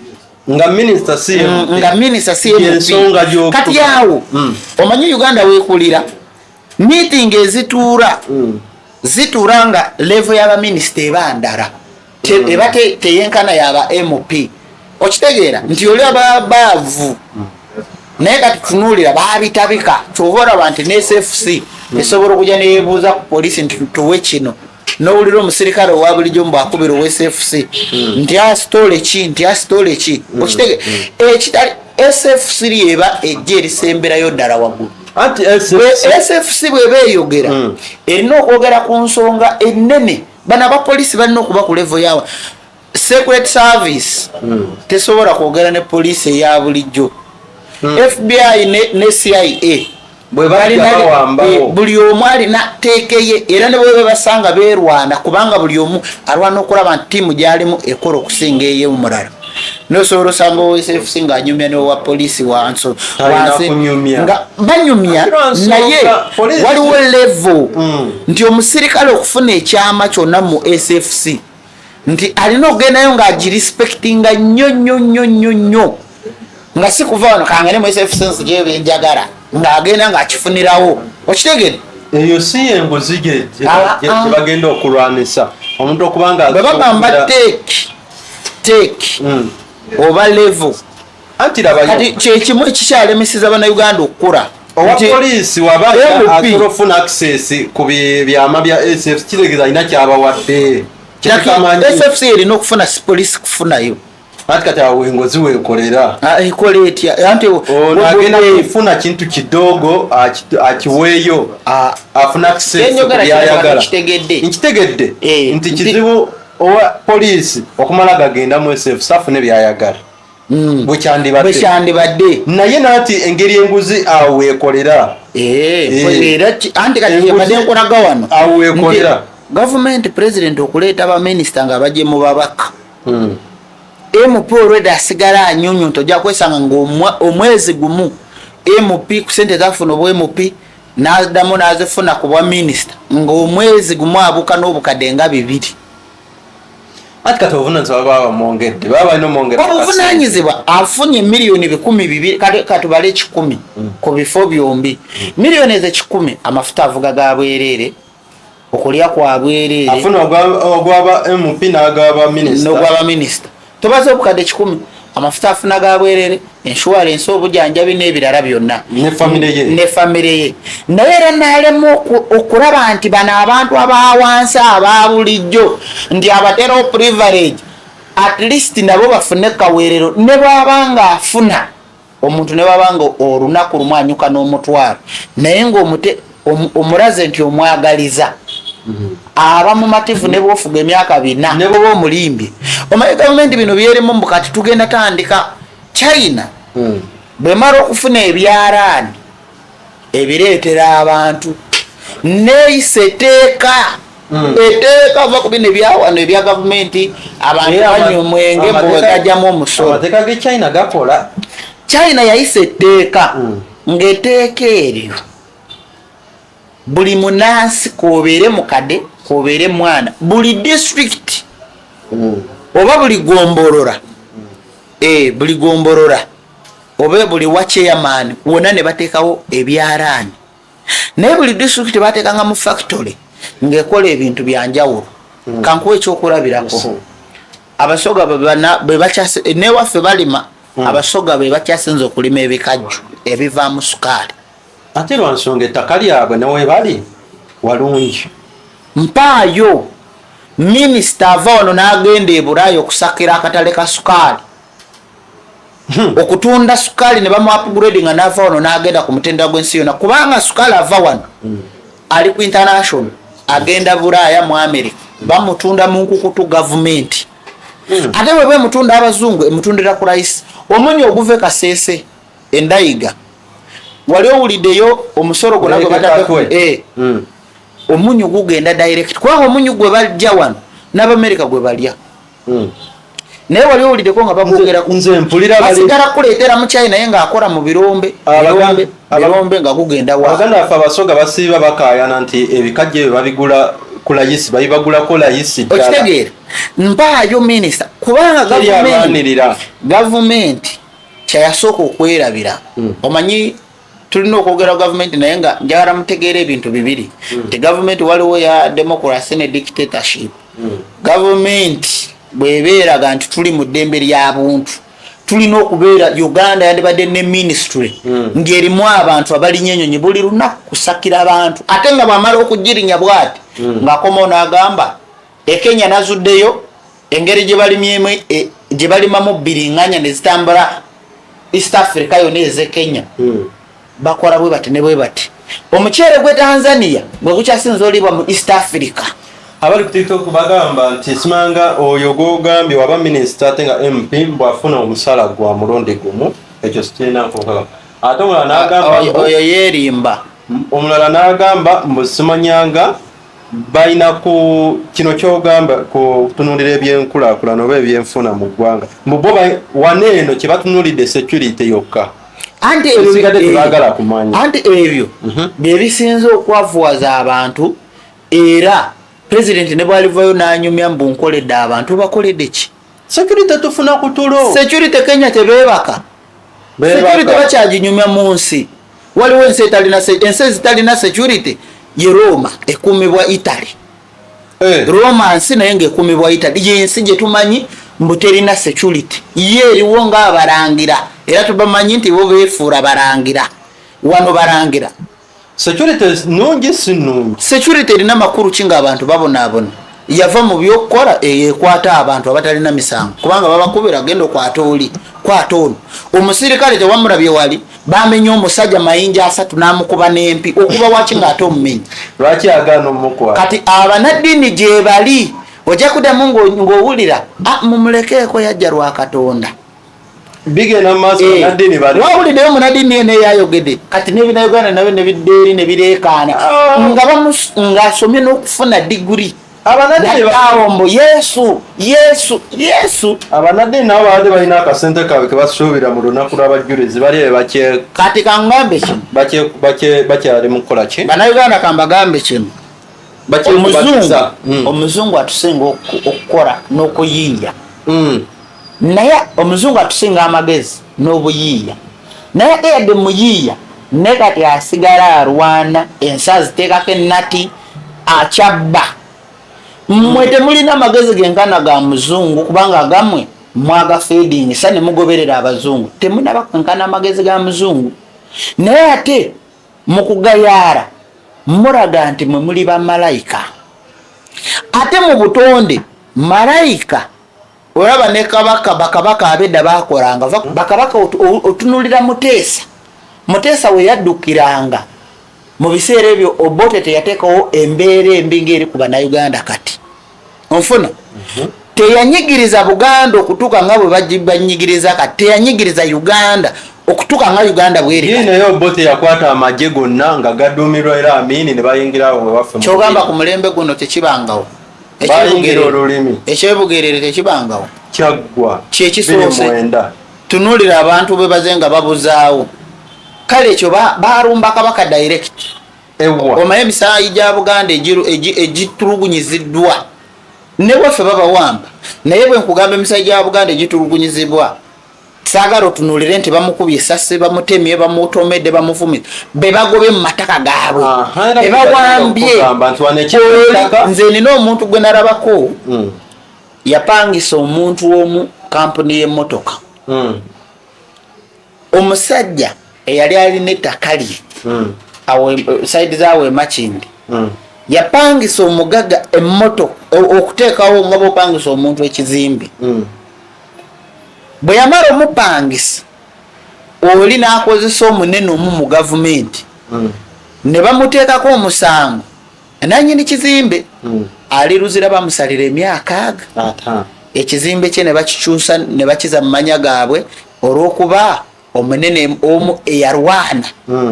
Nga minisita si MP. Nga minisita si MP. Yensonga Kati awo omanyi Uganda weekulira meeting ezituula, zituula nga level y'abaminisita eba ndala. Eba teyenkana yaba MP. Okitegeera nti oli aba baavu, naye kati tunuulira babitabika. Kyova olaba nti ne SFC esobola okujja neyebuuza ku poliisi nti tuwe kino, nowulira omusirikale owa bulijjo mbwakubira owa SFC nti asitole ki, nti asitole ki. Okitege ekitali SFC lyeba ejja erisemberayo ddala waggulu. Anti SFC bweba eyogera, erina okwogera ku nsonga ennene. Bano abapoliisi balina okuba ku level yawa secret service. Tesobola kwogera ne poliisi eya bulijjo. FBI ne CIA Bwe bajja bawambawo. Buli omu alina teeke ye, era ne bwebe basanga beerwana, kubanga buli omu alwana okulaba nti ttiimu gyalimu ekola okusinga ey'omulala. Nosobola osanga owa SFC ng'anyumya n'owa poliisi wansi. Talina Wansi kunyumya. Nga banyumya. Ate lwa Naye nsonga, waliwo level nti omusirikale okufuna ekyama kyonna mu SFC, nti alina okugendayo ng'agirespectinga nnyo nnyo nnyo nnyo nnyo, nga si kuva wano kangene mu SFC nzijeyo byenjagala, ng'agenda ng'akifunirawo. Okitegere? Eyo si yenguzi Ah, ah. gye bagenda okulwanisa omuntu okuba nga Bwe bagamba take oba level, Anti labayo, kati kyekimu ekikyalemeseza Bannayuganda okukula. Owa Nti poliisi waba MP asobola okufuna access ku byama bya SF, kitegeeza alina kyabawadde kyetamanyi. SFC erina okufuna, si poliisi kufunayo. Anti kati awo engozi weekolera. Ah, ekola etya? Anti Ono agenda kufuna kintu kidogo akiweeyo, Ah, afuna access ku Kyenjogera byayagala. kitegedde. Nkitegedde Eh, nti kizibu owa poliisi okumala gagenda mu SF afune byayagala bwe Bwe kyandibadde. Kyandibadde. Naye naati engeri enguzi awo weekolera. Eh, Eh. era anti kati kyembadde nkolaga wano Awo weekolera. nti gavumenti, president okuleeta baminisita nga bajje mu babaka, MP olwedde asigala anyonyo nti ojja kwesanga nga omwezi gumu MP ku sente zafuna obwa MP n'addamu n'azifuna ku bwa minisita, ng'omwezi gumu abuuka n'obukadde nga 2. Anti kati obuvunanyizibwa baba bamwongedde, baba balina omwongera. Obuvunanyizibwa afunye 200,000,000, katubale 100 ku bifo byombi. Miliyoni ezo 100, amafuta avuga ga bwereere, okulya kwa bwereere. Afuna ogwaba MP n'agaba minisita. N'ogwaba minisita, tobaze obukadde 100, amafuta afuna ga bwereere, insurance, obujanjabi n'ebirala byonna. Ne famire ye. Ne famire ye. Naye era nalema okulaba nti bano abantu abawansi aba bulijjo nti abaterawo privilege, at least nabo bafune kaweerero. Ne bwaba nga afuna omuntu, ne bwaba nga olunaku lumu anyuka n'omutwalo, naye ngaomute omulaze nti omwagaliza, aba mumativu. Ne bwofuga emyaka 4 ne bwoba omulimbye, omanyi gavumenti bino byerimu mbu kati tugenda tandika China. Bwemala okufuna ebyalaani ebireetera abantu, neeyisa eteeka, eteeka va ku bino ebyawano ebya gavumenti, abantu Naye banywa omwenge mbu wegajjamu omusolo. Amateeka ge China gakola. China yayisa etteeka, ng'etteeka eryo buli munansi, kobeere mukadde kobeere mwana, buli disitulikiti oba buli gombolora, buli gombolora oba buli wa chairman wonna ne bateekawo ebyalaani. Naye buli disitulikiti bateekanga mu factory ng'ekola ebintu byanjawulo. Kankuwa ekyokulabirako, Abasoga bwe newaffe balima. Abasoga be bakyasinze okulima ebikajjo ebivaamu sukaali. Ate lwansonga ettaka lyabwe newebali walungi. Mpaayo minisita ava wano n'agenda e Buraaya okusakira akatale ka sukaali, okutunda sukaali ne bamu upgrade nga n'ava wano n'agenda ku mutendera gw'ensi yonna, kubanga sukaali ava wano ali ku international, agenda Buraaya mu America, bamutunda mu nkukutu gavumenti. Ate bwe bwemutunda abazungu, emutundira ku layisi. Omunyo oguva e Kaseese endayiga, wali owuliddeyo omusolo gwonna gwe batadde? Omunyu gugenda direct, kubanga omunyu gwe bajja wano n'Abamerika gwe balya. Naye wali owuliddeko nga bagwogera? Nze mpulira Basigala kuleetera mu China, naye ng'akola mu birombe, birombe, birombe nga gugenda wa? Abaganda baffe Abasoga basiiba bakaayana nti ebikajjo ebyo babigula ku layisi, babibagulako layisi ddala. Okitegeera? Mpaayo minisita, kubanga Teri alwanirira. Gavumenti kyeyasooka okwerabira, omanyi tulina okwogera gavumenti, naye nga njagala mutegeera ebintu bibiri, nti gavumenti waliwo ya democracy ne dictatorship. Gavumenti bwebeeraga nti tuli mu ddembe lya buntu, tulina okubeera, Uganda yandibadde ne ministry ng'erimu abantu abalinya enyonyi buli lunaku kusakira abantu, ate nga bwamala okugirinya bwati ng'akomawo n'agamba, "Ekenya nazuddeyo engeri gye balimyemu, gye balimamu bbiringanya ne zitambula East Africa yonna ez'e Kenya, bakola bwe bati ne bwe bati." Omuceere gwe Tanzania gwe gukyasinza oliibwa mu East Africa. Abali ku TikTok bagamba nti simanga oyo gwogambye waba minisita ate nga MP bwafuna omusala gwa mulundi gumu, ekyo sikirina nkokaka. Ate omulala n'agamba Oyo yeerimba. Omulala n'agamba mbu simanyanga balina ku kino kyogamba kutunuulira ebyenkulaakulana oba ebyenfuna mu ggwanga, mbu bo wano eno kye batunuulidde security yokka. Anti ebyo Ebisigadde tebaagala kumanya. Anti ebyo bye bisinze okwavuwaza abantu, era pulezidenti ne bwalivayo n'anyumya mbu nkoledde abantu, bakoledde ki? Security tufuna ku tulo. Security Kenya tebeebaka. Beebaka. Security bakyaginyumya mu nsi. Waliwo ensi etalina ensi ezitalina security ye Roma, ekuumibwa Italy. Roma nsi naye ngaekuumibwa Italy. Yensi gye tumanyi mbu terina security, ye eriwo ng'abalangira, era tubamanyi nti bo beefuula balangira wano, balangira. Security nungi si nungi? Security erina makulu ki ng'abantu babonaabona? Yava mu byokukola eyo ekwata abantu abatalina misango, kubanga babakubira, genda okwata oli, kwata ono. Omusirikale tewamulabye wali bamenye omusajja mayinja 3 n'amukuba n'empi, okuba waki ng'ate omumenyi? Lwaki agaana omukwata? Kati abanaddiini gye bali, ojja kuddamu ng'owulira, "Ah, mumulekeeko, yajja lwa Katonda." Bigenda mu maaso. Banaddiini bali Wawuliddeyo munaddiini eno eyayogedde kati n'ebinauganda nabyo ne bidda eri ne bireekaana nga ng'asomye n'okufuna diguri. Abanaddiini Awo mbu Yesu, Yesu, Yesu. Abanaddiini nabo babadde balina akasente kaabwe ke basuubira mu lunaku lw'abajulizi bali ebyo Kati kangambe kino. Bakyali mu kukola ki? Bannayuganda, kambagambe kino. Bakyekubatiza. Omuzungu, omuzungu atusinga okukola n'okuyiiya, naye omuzungu atusinga amagezi n'obuyiiya, naye ate yadde muyiiya, ne kati asigala alwana ensi, aziteekako ennati, akyabba. Mmwe temulina magezi genkana ga muzungu, kubanga agammwe mwagafeedingisa ne mugoberera abazungu. Temunaba kwenkana amagezi ga muzungu, naye ate mu kugayaala mulaga nti mwe muli bamalayika. Ate mu butonde malayika olaba ne kabaka, bakabaka abedda bakolanga bakabaka. Otunulira Muteesa, Muteesa we yaddukiranga mu biseera ebyo, Obote teyateekawo embeera embi ng'eri ku Bannayuganda kati. Onfuna? Teyanyigiriza Buganda okutuuka nga bwe banyigiriza kati, teyanyigiriza Uganda okutuuka nga Uganda bweri. Ye naye Obote yakwata amagye gonna nga gaduumirwa era Amini ne bayingira awo wewaffe mu Kyogamba lubiri. ku mulembe guno tekibangawo. Bayingira olulimi. Ekyebugerere tekibangawo. Kyaggwa. Kyekisoose. 2009. Tunuulira abantu bwe baze nga babuzaawo. Kale ekyo balumba kabaka direct. Ewa. Omaye emisaayi gya Buganda egitulugunyiziddwa, ne bwaffe babawamba, naye bwe nkugamba emisaayi gya Buganda egitulugunyizibwa, saagala otunuulire nti bamukubye esasi, bamutemye, bamutomedde, bamufumye, be bagobye mu mataka gaabwe, Era be bawambye. okugamba nti wano ekittaka. Nze nina omuntu gwe nalabako yapangisa omuntu omu kampuni y'emmotoka. Omusajja eyali alina ettaka lye Awo side zaawe Makindi. Yapangisa omugagga emmotoka okuteekawo nga bwopangisa omuntu ekizimbe. Bwe yamala omupangisa, oli n'akozesa omunene omu mu gavumenti ne bamuteekako omusango, nanyini kizimbe ali Luzira, bamusalira emyaka aga ekizimbe kye ne bakikyusa ne bakiza mu manya gaabwe, olw'okuba omunene omu eyalwana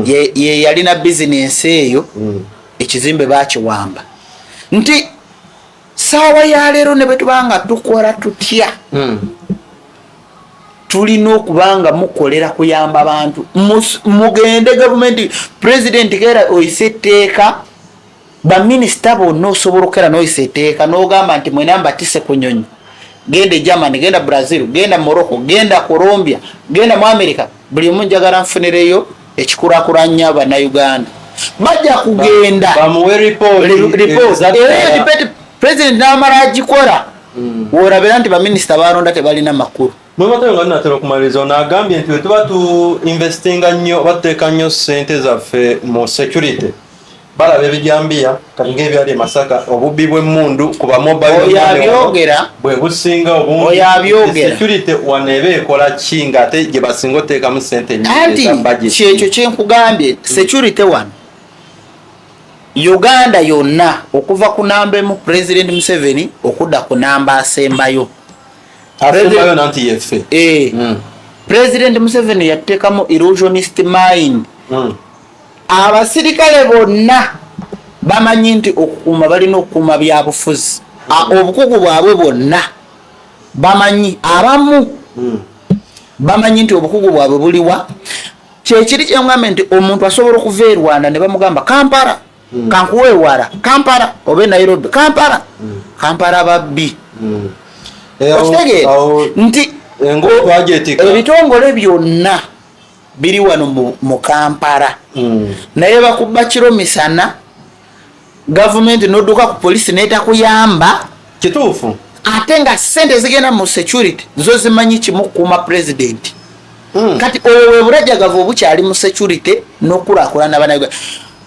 ye yalina bizinensi eyo. Ekizimbe bakiwamba. Nti saawa ya leero ne bwe tuba nga tukola tutya, tulina okuba nga mukolera kuyamba bantu. Mugende gavumenti, pulezidenti keera oyise etteeka, baminisita bonna osobola okukera noyisa etteeka n'ogamba nti mwena mbatise ku nyonyi, genda e Germany, genda Brazil, genda Morocco, genda Colombia, genda mu America, buli omu njagala nfunireyo ekikulakulanya Bannayuganda. Bajja kugenda. Bamuwe report. Report. Era eyo debate president n'amala agikola, woolabira nti baminisita balonda tebalina makulu. Mwematayo nga tunatera okumaliriza, ono agambye nti bwe tuba tu investinga nnyo oba tuteeka nnyo ssente zaffe mu security, balaba ebijambiya kati ng'ebyali e Masaka, obubbi bw'emmundu ku ba mobile Oyo money wano abyogera. bwe businga obungi. Oyo abyogera. Security wano eba ekola ki ng'ate gye basinga oteekamu ssente nnyingi Anti eza budget? Kyekyo kyenkugambye, security wano Uganda yonna, okuva ku namba emu President Museveni okudda ku namba asembayo. Asembayo nanti yeffe. Eh, President Museveni yateekamu illusionist mind. Abasirikale bonna bamanyi nti okukuuma balina okukuuma byabufuzi. Obukugu bwabwe bwonna bamanyi, abamu bamanyi nti obukugu bwabwe buliwa. Kyekiri kyeŋŋambye nti omuntu asobola okuva e Rwanda ne bamugamba Kampala, kankuweewala Kampala oba e Nairobi, Kampala, Kampala babbi. Okitegeera nti Engo twagyetika. Ebitongole byonna biri wano mu Kampala, naye bakuba kiro misana, gavumenti nodduka ku polisi netakuyamba. Kituufu. Ate nga sente zigenda mu security zo zimanyi kimu, kukuuma pulezidenti. Kati obwo bwe burajagavu obukyali mu security n'okukulaakulana bannayuganda.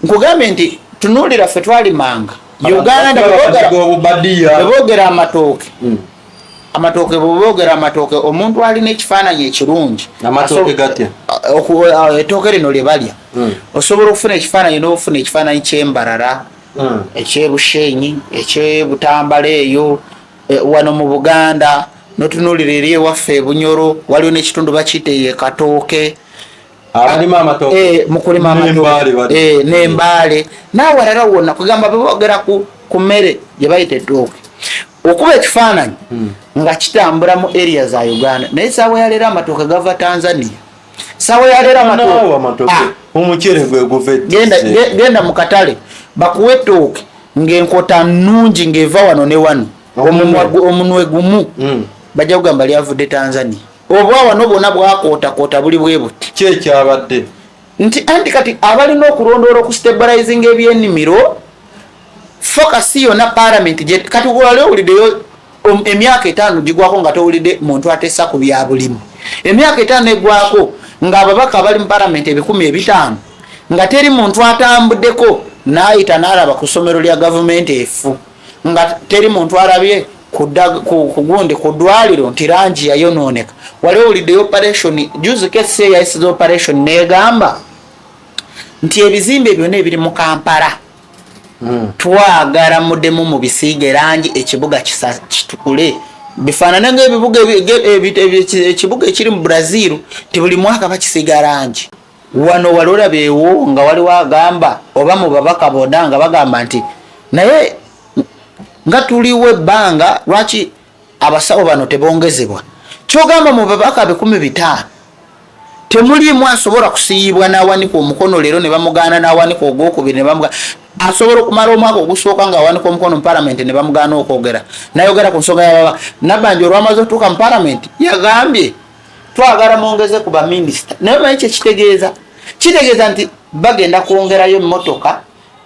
Nkugambye nti tunuulira ffe twalimanga Uganda, Obubadiya. bwe boogera amatooke, amatooke, bwe boogera amatooke, omuntu alina ekifaananyi ekirungi. Amatooke gatya? Ettooke lino lye balya. Osobola okufuna ekifaananyi n'ofuna ekifaananyi ky'Embarara, ekyebushenyi, ekyebutambala eyo, wano mu Buganda notunuulira eri ewaffe Ebunyoro, waliwo n'ekitundu bakiyita eyo Ekatooke. Abalima amatooke. Mu kulima N'embaale amatooke. Bali. N'embaale n'awalala wonna. Kugamba bwe boogera ku mmere gye bayita ettooke, okuba ekifaananyi nga kitambula mu area za Uganda, naye saawa yaleero amatooke gava Tanzania. Saawa yaleero Naawe amatooke amatooke, Ah, omuceere gwe guva genda ettize. Genda mu katale bakuwe ettooke ng'enkota nnungi ng'eva wano ne wano, omunwe gumu, bajja kugamba lyavudde Tanzania. Obwa wano bwonna bwakootakoota buli bwe buti. Ki ekyabadde? Nti anti kati abalina okulondoola okustabilizinga ebyenimiro, focus yonna parliament kati wali owuliddeyo emyaka 5 gigwako nga towulidde muntu ateesa ku bya bulimu. Emyaka 5 egwako ng'ababaka abali mu parliament 500,000 nga teri muntu atambuddeko n'ayita n'alaba ku ssomero lya gavumenti efu, nga teri muntu alabye ku gundi ku ddwaliro nti langi yayonooneka. Wali owuliddeyo operation juzi kese yayisiza operation n'egamba nti ebizimbe byonna ebiri mu Kampala twagala muddemu mu bisiige langi, ekibuga kitukule bifaanane ngaebibuga ekibuga ekiri mu Brazil, nti buli mwaka bakisiiga langi. Wano wali olabeewo nga waliwo agamba oba mu babaka bonna nga bagamba nti naye nga tuliwo ebbanga, lwaki abasawo bano tebongezebwa? Kyogamba mu babaka 500,000 temuliimu asobola kusiiyibwa n'awanika omukono leero ne bamugaana, n'awanika ogwokubiri ne bamugaana, asobola okumala omwaka ogusooka ng'awanika omukono mu palamenti ne bamugaana okwogera nayogera ku nsonga yababa. Nabbanja olwamaze otuuka mu palamenti yagambye twagala mwongeze ku baminisita, naye omanyi kyekitegeeza? Kitegeeza nti bagenda kwongerayo emmotoka,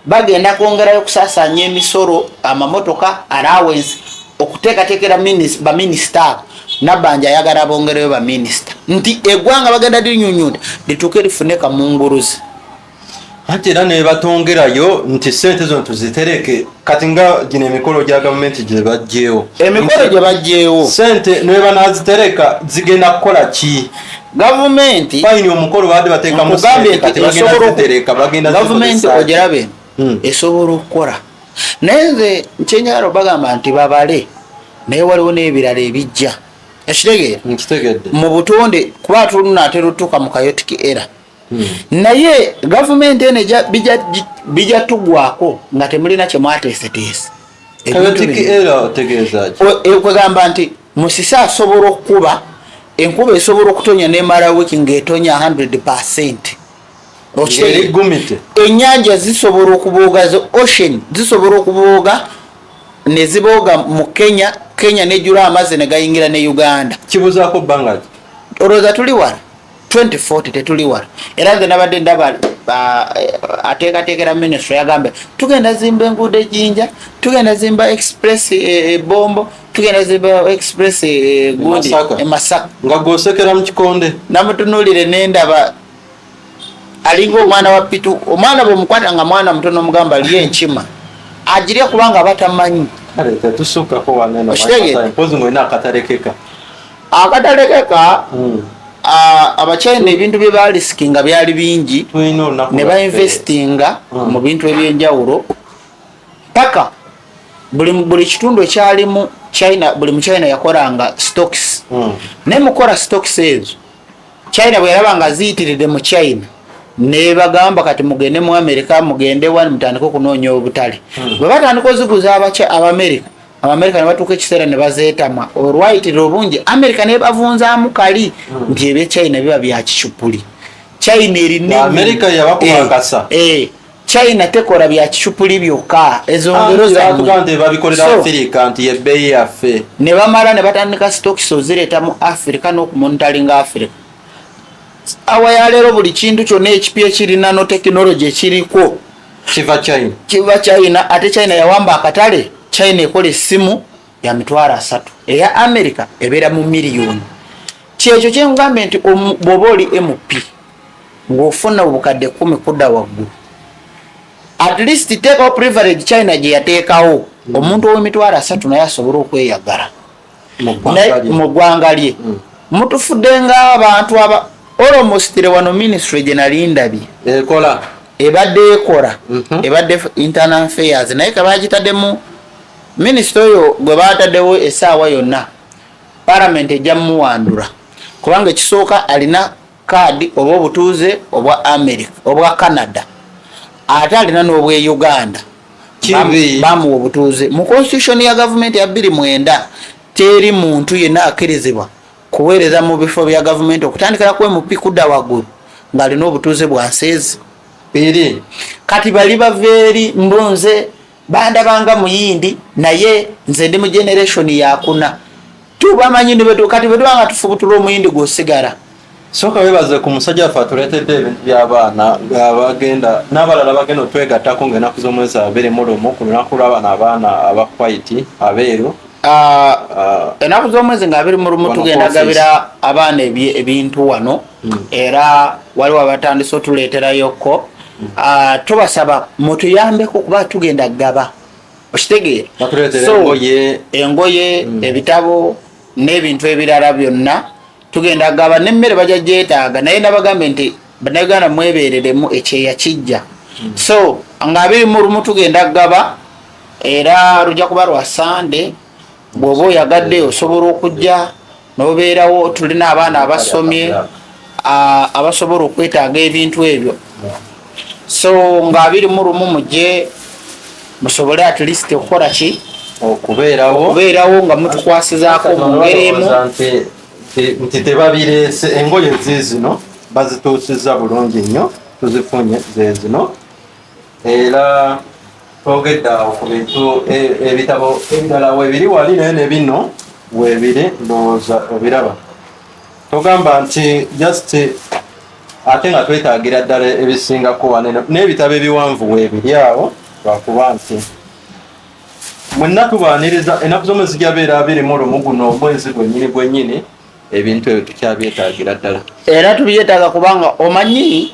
bagenda kwongerayo okusaasaanya emisolo, amamotoka, allowance, okuteekateekera baminisita abo. Nabbanja ayagala bongereyo baminisita, nti eggwanga bagenda linyunyunta lituuke lifune kamunguluzi. Anti era nebatongerayo nti sente zino tuzitereke kati nga gino emikolo gya gavumenti gye baggyewo. Emikolo gye baggyewo, sente nebanazitereka zigenda kukola ki? Gavumenti fine, omukolo badde bateekamu nkugambye sente, nti kati bagenda esobola zitereka, bagenda gavumenti zikozesa ki? ogirabe esobola okukola, naye nze nkyenjagala bagamba nti babale, naye waliwo n'ebirala ebijja, ekitegeera? Nkitegedde. Mu butonde kuba tunaatera otuuka mu chaotic era, naye gavumenti eno bijja tugwako nga temulina kyemwateeseteese. Ebintu Chaotic bino. Era otegeeza ki? Kwegamba nti musisi asobola okukuba, enkuba esobola okutonya nemala wiiki ng'etonya 100. Okitegeera? Erigumite. Ennyanja zisobola okubooga, zo ocean zisobola okubooga ne zibooga mu Kenya, Kenya nejjula amazzi ne gayingira ne Uganda. Kibuzaako bbanga ki? Olowooza tuli wala 2040? Tetuli wala. Era nze nabadde ndaba ateekateekera ministry yagambe tugenda zimba enguudo ejinja, tugenda zimba express bombo, tugenda zimba express gundi. Masaka. E Masaka. Nga gwosekera mu kikonde. Namutunuulire nendaba alinga omwana wa pitu. Omwana bwemukwata nga mwana mutono, omugamba lye enkima, agirye kubanga batamanyi. Kale tetusukkako waneno. Okitegedde? Mpozi ng'olina akatalekeka. Akatalekeka, Abachina ebintu bye balisikinga byali bingi. Tulina olunaku Ne lwaffe. bainvestinga mu bintu ebyenjawulo paka buli kitundu ekyalimu China, buli mu China yakolanga stocks. Naye mukola stocks ezo, China bwe yalaba nga ziyitiridde mu China, nebagamba kati mugende mu America, mugende wani, mutandike okunoonya obutale. Bwe batandika oziguza Abamerika, Abamerika ne batuuka ekiseera ne bazeetama olwayitirira obungi. America nebavunzaamu kali nti ebye China biba bya kicupuli. China erina America yabakuba akasa. China tekola bya kicupuli byokka, ezo ngero Anti zammwe. batugamba nti babikolera So, Afirika, nti yebbeeyi yaffe. Ne bamala ne batandika stocks ozireeta mu Africa n'okumonitoringa Africa. Awa ya leero buli kintu kyonna ekipya ekirina no tekinologi ekiriko kiva China. Kiva China. Ate China yawamba akatale. China ekola essimu ya 300,000, eya America ebeera mu miliyoni. Kyekyo kyengambe nti bw'oba oli MP ng'ofuna obukadde 10 kudda waggulu, at least teekawo privilege China gye yateekawo, omuntu ow'emitwalo 30 naye asobole okweyagala Mu ggwanga lye. Mu ggwanga lye. Mutufudde ng'abantu aba almost wano ministry gye nali ndabye ekola ebadde ekola, ebadde internal affairs, naye kabagitaddemu minisita oyo gwe bataddewo, essaawa yonna parliament ejja mumuwandula, kubanga ekisooka alina kaadi oba obutuuze obwa America, obwa Canada, ate alina n'obwe Uganda. Kibi. Bamuwa obutuuze. Mu constitution ya gavumenti ya 29 teri muntu yenna akkirizibwa kuweereza mu bifo bya gavumenti okutandikira ku MP kudda waggulu ng'alina obutuuze bwa nseezi biri. Kati bali bava eri mbunze bandabanga muyindi, naye nze ndi mu generation yakuna, tubamanyi kati bwetubanga tufubutula omuyindi gwosigala. Sooka webaze ku musajja waffe atuleetedde ebintu by'abaana abagenda n'abalala bagenda otwegattako ng'ennaku z'omwezi 21 ku lunaku lw'abano abaana aba white, abeeru. Ennaku z'omwezi nga 21 Wano tugenda ku office. gabira abaana ebintu wano, era waliwo abatandise otuleeterayokko. Tubasaba mutuyambeko kuba tugenda gaba, okitegeera? Batuleetera So, engoye. Engoye, ebitabo n'ebintu ebirala byonna tugenda gaba, n'emmere bajja gyetaaga. Naye nabagambe nti Bannayuganda mwebereremu, ekyeya kijja. So nga 21 tugenda gaba, era lujja kuba lwa Sande. Bw'oba oyagadde osobola okujja n'obeerawo. Tulina abaana abasomye abasobola okwetaaga ebintu ebyo. So nga 21 mujje musobole at least okukola ki? Okubeerawo. Okubeerawo nga mutukwasizaako mu ngeri emu. Balowooza nti tebabireese. Engoye ziizino, bazituusizza bulungi nnyo, tuzifunye, zezino. Era twogedde awo ku bintu ebitabo ebirala weebiri wali, naye ne bino weebiri, ndowooza obiraba. Togamba nti just ate nga twetaagira ddala ebisingako wanene, n'ebitabo ebiwanvu weebiri awo, lwakuba nti mwenna tubaaniriza. Ennaku z'omwezi zijabeera 21 guno omwezi gwennyini gwennyini. Ebintu ebyo tukyabyetaagira ddala. Era tubyetaaga kubanga omanyi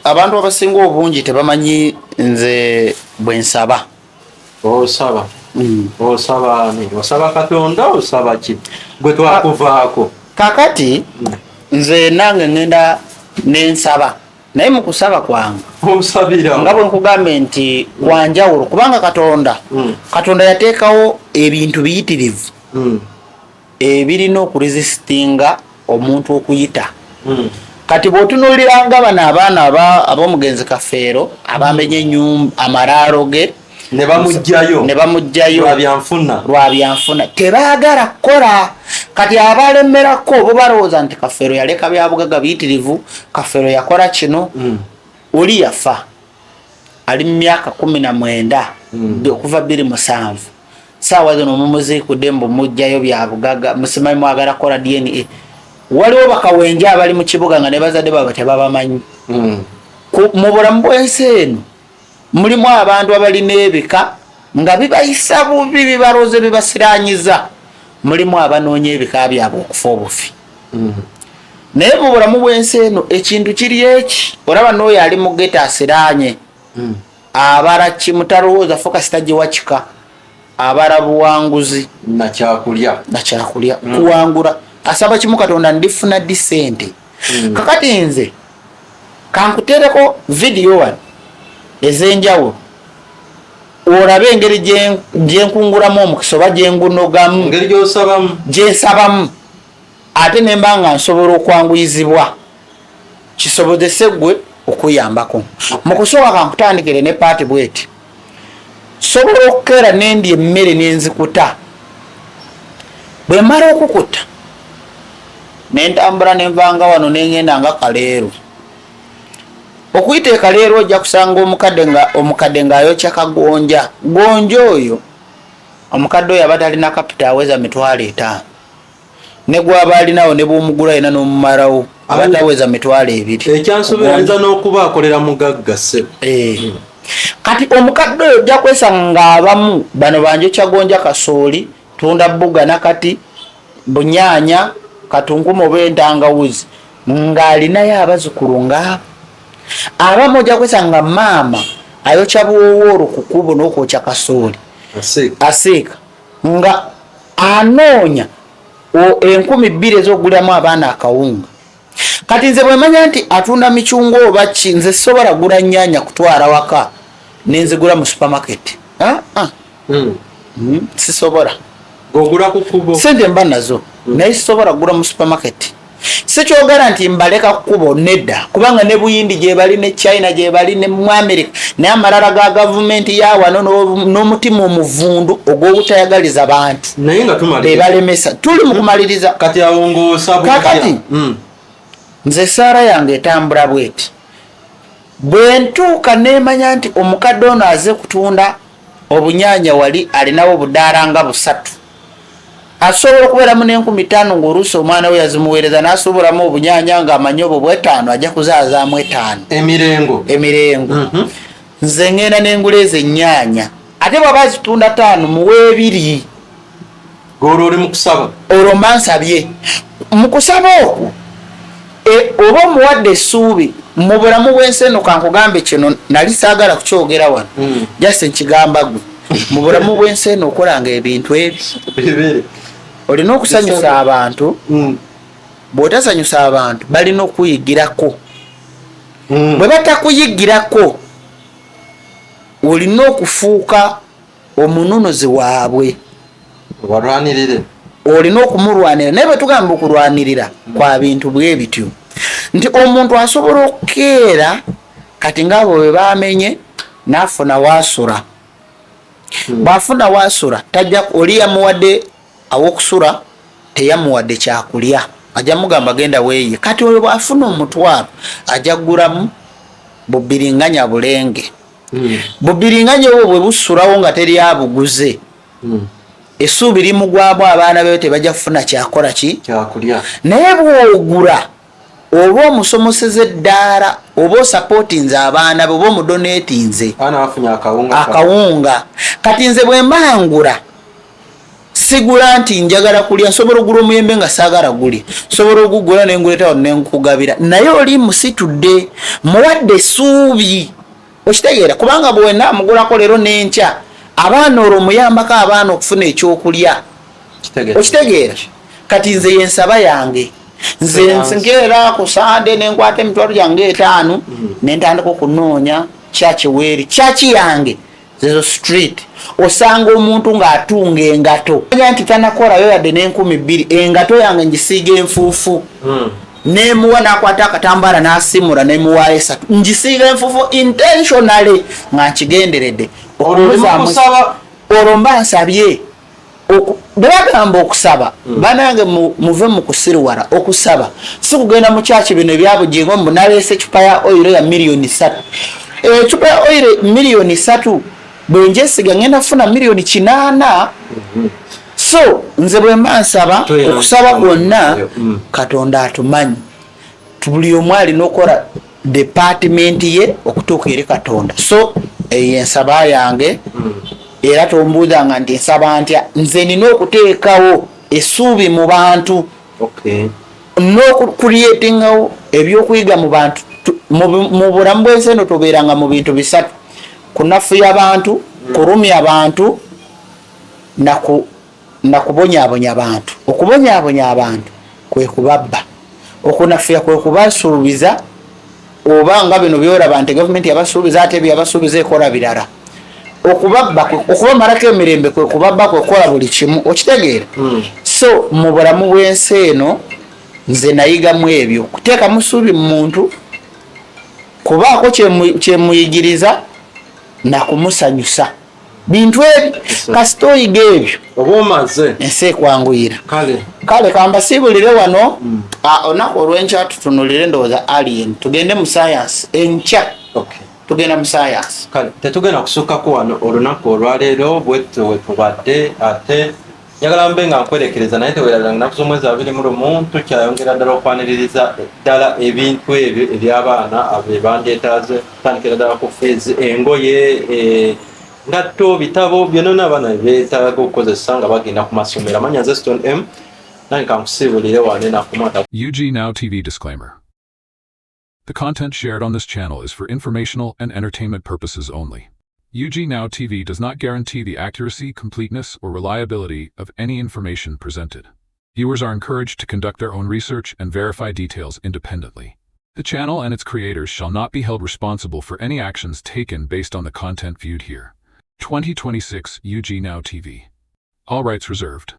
abantu abasinga obungi tebamanyi nze bwe nsaba. Osaba osaba ani? Osaba Katonda? Osaba ki gwe twakuvaako? Kakati nze nange ngenda nensaba, naye mu kusaba kwange osabira nga bwe nkugambye nti kwanjawulo, kubanga Katonda Katonda yateekawo ebintu biyitirivu ebirina okuresistinga omuntu okuyita. Kati bw'otunuuliranga bano abaana ab'omugenzi Kafeero abamenye enyumba, amalaalo ge ne bamugjayo, ne bamugjayo lwa byanfuna, lwa byanfuna, tebaagala kukola. Kati abalemerako bo balowooza nti Kafeero yaleka byabugaga biyitirivu, Kafeero yakola kino. Oli yafa ali mu myaka 19 okuva 2007. Saawa zino mumuziikudde mbu mugjayo byabugaga, musimanyi mwagala kukola DNA. Waliwo bakawenje abali mu kibuga nga ne bazadde baabwe tebabamanyi. Mu bulamu bw'ensi eno mulimu abantu abalina ebika nga bibayisa bubi, bibalooze, bibasiranyiza. Mulimu abanoonya ebika byabwe okufa obufi. Naye mu bulamu bw'ensi eno ekintu kiri eki, olaba n'oyo ali mu ghetto asiranye, abala kimu, talowooza focus tagiwa kika, abala buwanguzi. Nakyakulya. Nakyakulya, kuwangula. Asaba kimu, Katonda ndifuna ddi sente? Kakati nze kankutereko vidiyo wano ez'enjawulo olabe engeri gyenkungulamu omukisa oba gyengunogamu, engeri gyosabamu, gyensabamu, ate nemba nga nsobola okwanguyizibwa kisobozese gwe okuyambako. Mu kusooka kankutandikire ne part bweti. Sobola okukeera nendya emmere nenzikuta. Bwe mmala okukuta nentambula nenvanga wano nengenda nga Kaleero. Okuyita e Kaleero ojja kusanga omukadde nga omukadde ng'ayokya kagonja. Gonja oyo omukadde oyo aba talina kapita aweza 50,000, ne gwaba alinawo ne bwomugula yena n'omumalawo aba taweza 20,000. Ekyansobera ayinza n'okuba akolera mugagga ssebo. Eh. Kati omukadde oyo ojja kwesanga ng'abamu bano banjokya gonja, kasooli, tunda bbuga, nakati bunyaanya, katunkuma oba entangawuzi, ng'alinayo abazukulu ngaabo. Abamu ojja kwesanga nga maama ayokya buwowoolo ku kkubo n'okwokya kasooli, asiika nga anoonya 2000 ez'okuguliramu abaana akawunga. Kati nze bwemanya nti atunda micungwa oba ki, nze sobola gula nnyaanya kutwala waka nenzigula mu supermarket. Ah, ah. Sisobola. Gogula ku kkubo. Sente mba nazo, naye sisobola kugula mu supermarket. Sikyogera nti mbaleka kkubo, nedda, kubanga ne Buyindi gyebali, ne China gyebali, ne mu America, naye amalala ga gavumenti ya wano n'omutima omuvundu ogw'obutayagaliza bantu naye nga tumaliriza, bebalemesa. Tuli mu kumaliriza. Kati awo ng'osaba otya? Kakati nze esaala yange etambula bweti. Bwe ntuuka nemanya nti omukadde ono aze kutunda obunyaanya wali, alinawo obudaala nga busatu, asobola okubeeramu n'5,000 ng'oluusi omwana we yazimuweereza, n'asuubulamu obunyaanya ng'amanyi obwo bwetaano ajja kuzaazaamu etaano. Emirengo. Emirengo. Nze ngenda n'engula ezo ennyaanya, ate bw'aba azitunda ttaano, muwa ebiri. Olwo oli mu kusaba. Olwo mba nsabye. Mu kusaba okwo oba omuwadde essuubi mu bulamu bw'ensi eno. Kankugambe kino, nali saagala kukyogera wano, just nkigamba gwe. Mu bulamu bw'ensi eno okolanga ebintu ebi bibiri. Olina okusanyusa abantu. Bw'otasanyusa abantu, balina okuyigirako. Bwe batakuyigirako, olina okufuuka omununuzi waabwe. Obalwanirire. Olina okumulwanira. Naye bwe tugamba okulwanirira kwa bintu bwe bityo nti omuntu asobola okukeera kati ngaabo bwe bamenye n'afuna waasula. Bw'afuna waasula, tajja oli yamuwadde awokusula, teyamuwadde kyakulya, ajja mugamba genda weeye. Kati oyo bw'afuna 100,000 ajja kugulamu bubiringanya bulenge. Bubiringanya obwo bwe busulawo nga teri abuguze, essuubi limugwamu, abaana be tebajja kufuna kyakola ki? Kyakulya. Naye bw'ogula oba omusomoseza eddaala, oba osapootinze abaana be, oba omudonetinze abaana bafunye akawunga. Akawunga. Kati nze bwe mbangula Sigula nti njagala kulya. Nsobola ogula omuyembe nga saagala gulya, nsobola ogugula nenguletawo nenkugabira, naye oli musitudde, muwadde essuubi. Okitegeera? Kubanga bwena mugulako leero n'enkya, abaana olwo muyambako abaana okufuna ekyokulya. Okitegeera? Kati nze yensaba yange, nze nkeera ku Sande nenkwata emitwalo gyange 5, nentandika okunoonya kyaki weeri kyaki yange zezo street. Osanga omuntu ng'atunga engato nti tanakolayo yadde n'2000. Engato yange ngisiiga enfuufu, nemuwa, nakwata akatambaala nasimula, nemuwaayo 3. Ngisiiga enfuufu intentionally nga nkigenderedde. Olwo mba nsabye. Bwe bagamba okusaba, banange, muve mu kusiriwala. Okusaba si kugenda mu kyaki bino ebyabujingo mbu naleese ecupa ya oil ya miliyoni 3. Ecupa ya oil miliyoni 3 bwe njesiga, ngenda kufuna miliyoni 8. So nze bwe mba nsaba, okusaba kwonna, Katonda atumanyi. Buli omu alina okukola department ye okutuuka eri Katonda. So eyo ensaba yange. Era tombuuzanga nti nsaba ntya. Nze nina okuteekawo essuubi mu bantu n'okucreatingawo ebyokuyiga mu bantu. Mu bulamu bw'ensi eno tobeeranga mu bintu bisatu: kunafuya bantu, kulumya bantu, nakubonyaabonya bantu. Okubonyaabonya abantu kwe kubabba, okunafuya kwe kubasuubiza, oba nga bino byolaba nti gavumenti yabasuubiza, ate byabasuubiza ekola birala. Okubabba, okubamalako emirembe kwe kubabba, kwekukola buli kimu. Okitegeera? So mu bulamu bw'ensi eno nze nayigamu ebyo: kuteekamu ssuubi mu muntu, kubaako kyemuyigiriza, nakumusanyusa. Bintu ebi kasita oyiga ebyo, oba omaze. Ensi ekwanguyira. Kale. Kale kambasiibulire wano. Ah, olunaku olwenkya tutunulire ndowooza alien, tugende mu science enkya. Tugenda mu science. Kale tetugenda kusukkako wano olunaku olwaleero, bwetyo wetubadde. Ate njagala mbe nga nkwerekereza, naye tewerabira nga ennaku z'omwezi 21 tukyayongera ddala okwaniririza ddala ebintu ebyo eby'abaana bebandyetaaze, kutandikira ddala ku fees, engoye, ngatto, bitabo, byonna abaana beetaaga okukozesa nga bagenda ku masomero. Amanya nze Stone M, nange kankusiibulire wane nakumata. UG Now TV disclaimer. The content shared on this channel is for informational and entertainment purposes only. UG Now TV does not guarantee the accuracy, completeness, or reliability of any information presented. Viewers are encouraged to conduct their own research and verify details independently. The channel and its creators shall not be held responsible for any actions taken based on the content viewed here. 2026 UG Now TV. All rights reserved.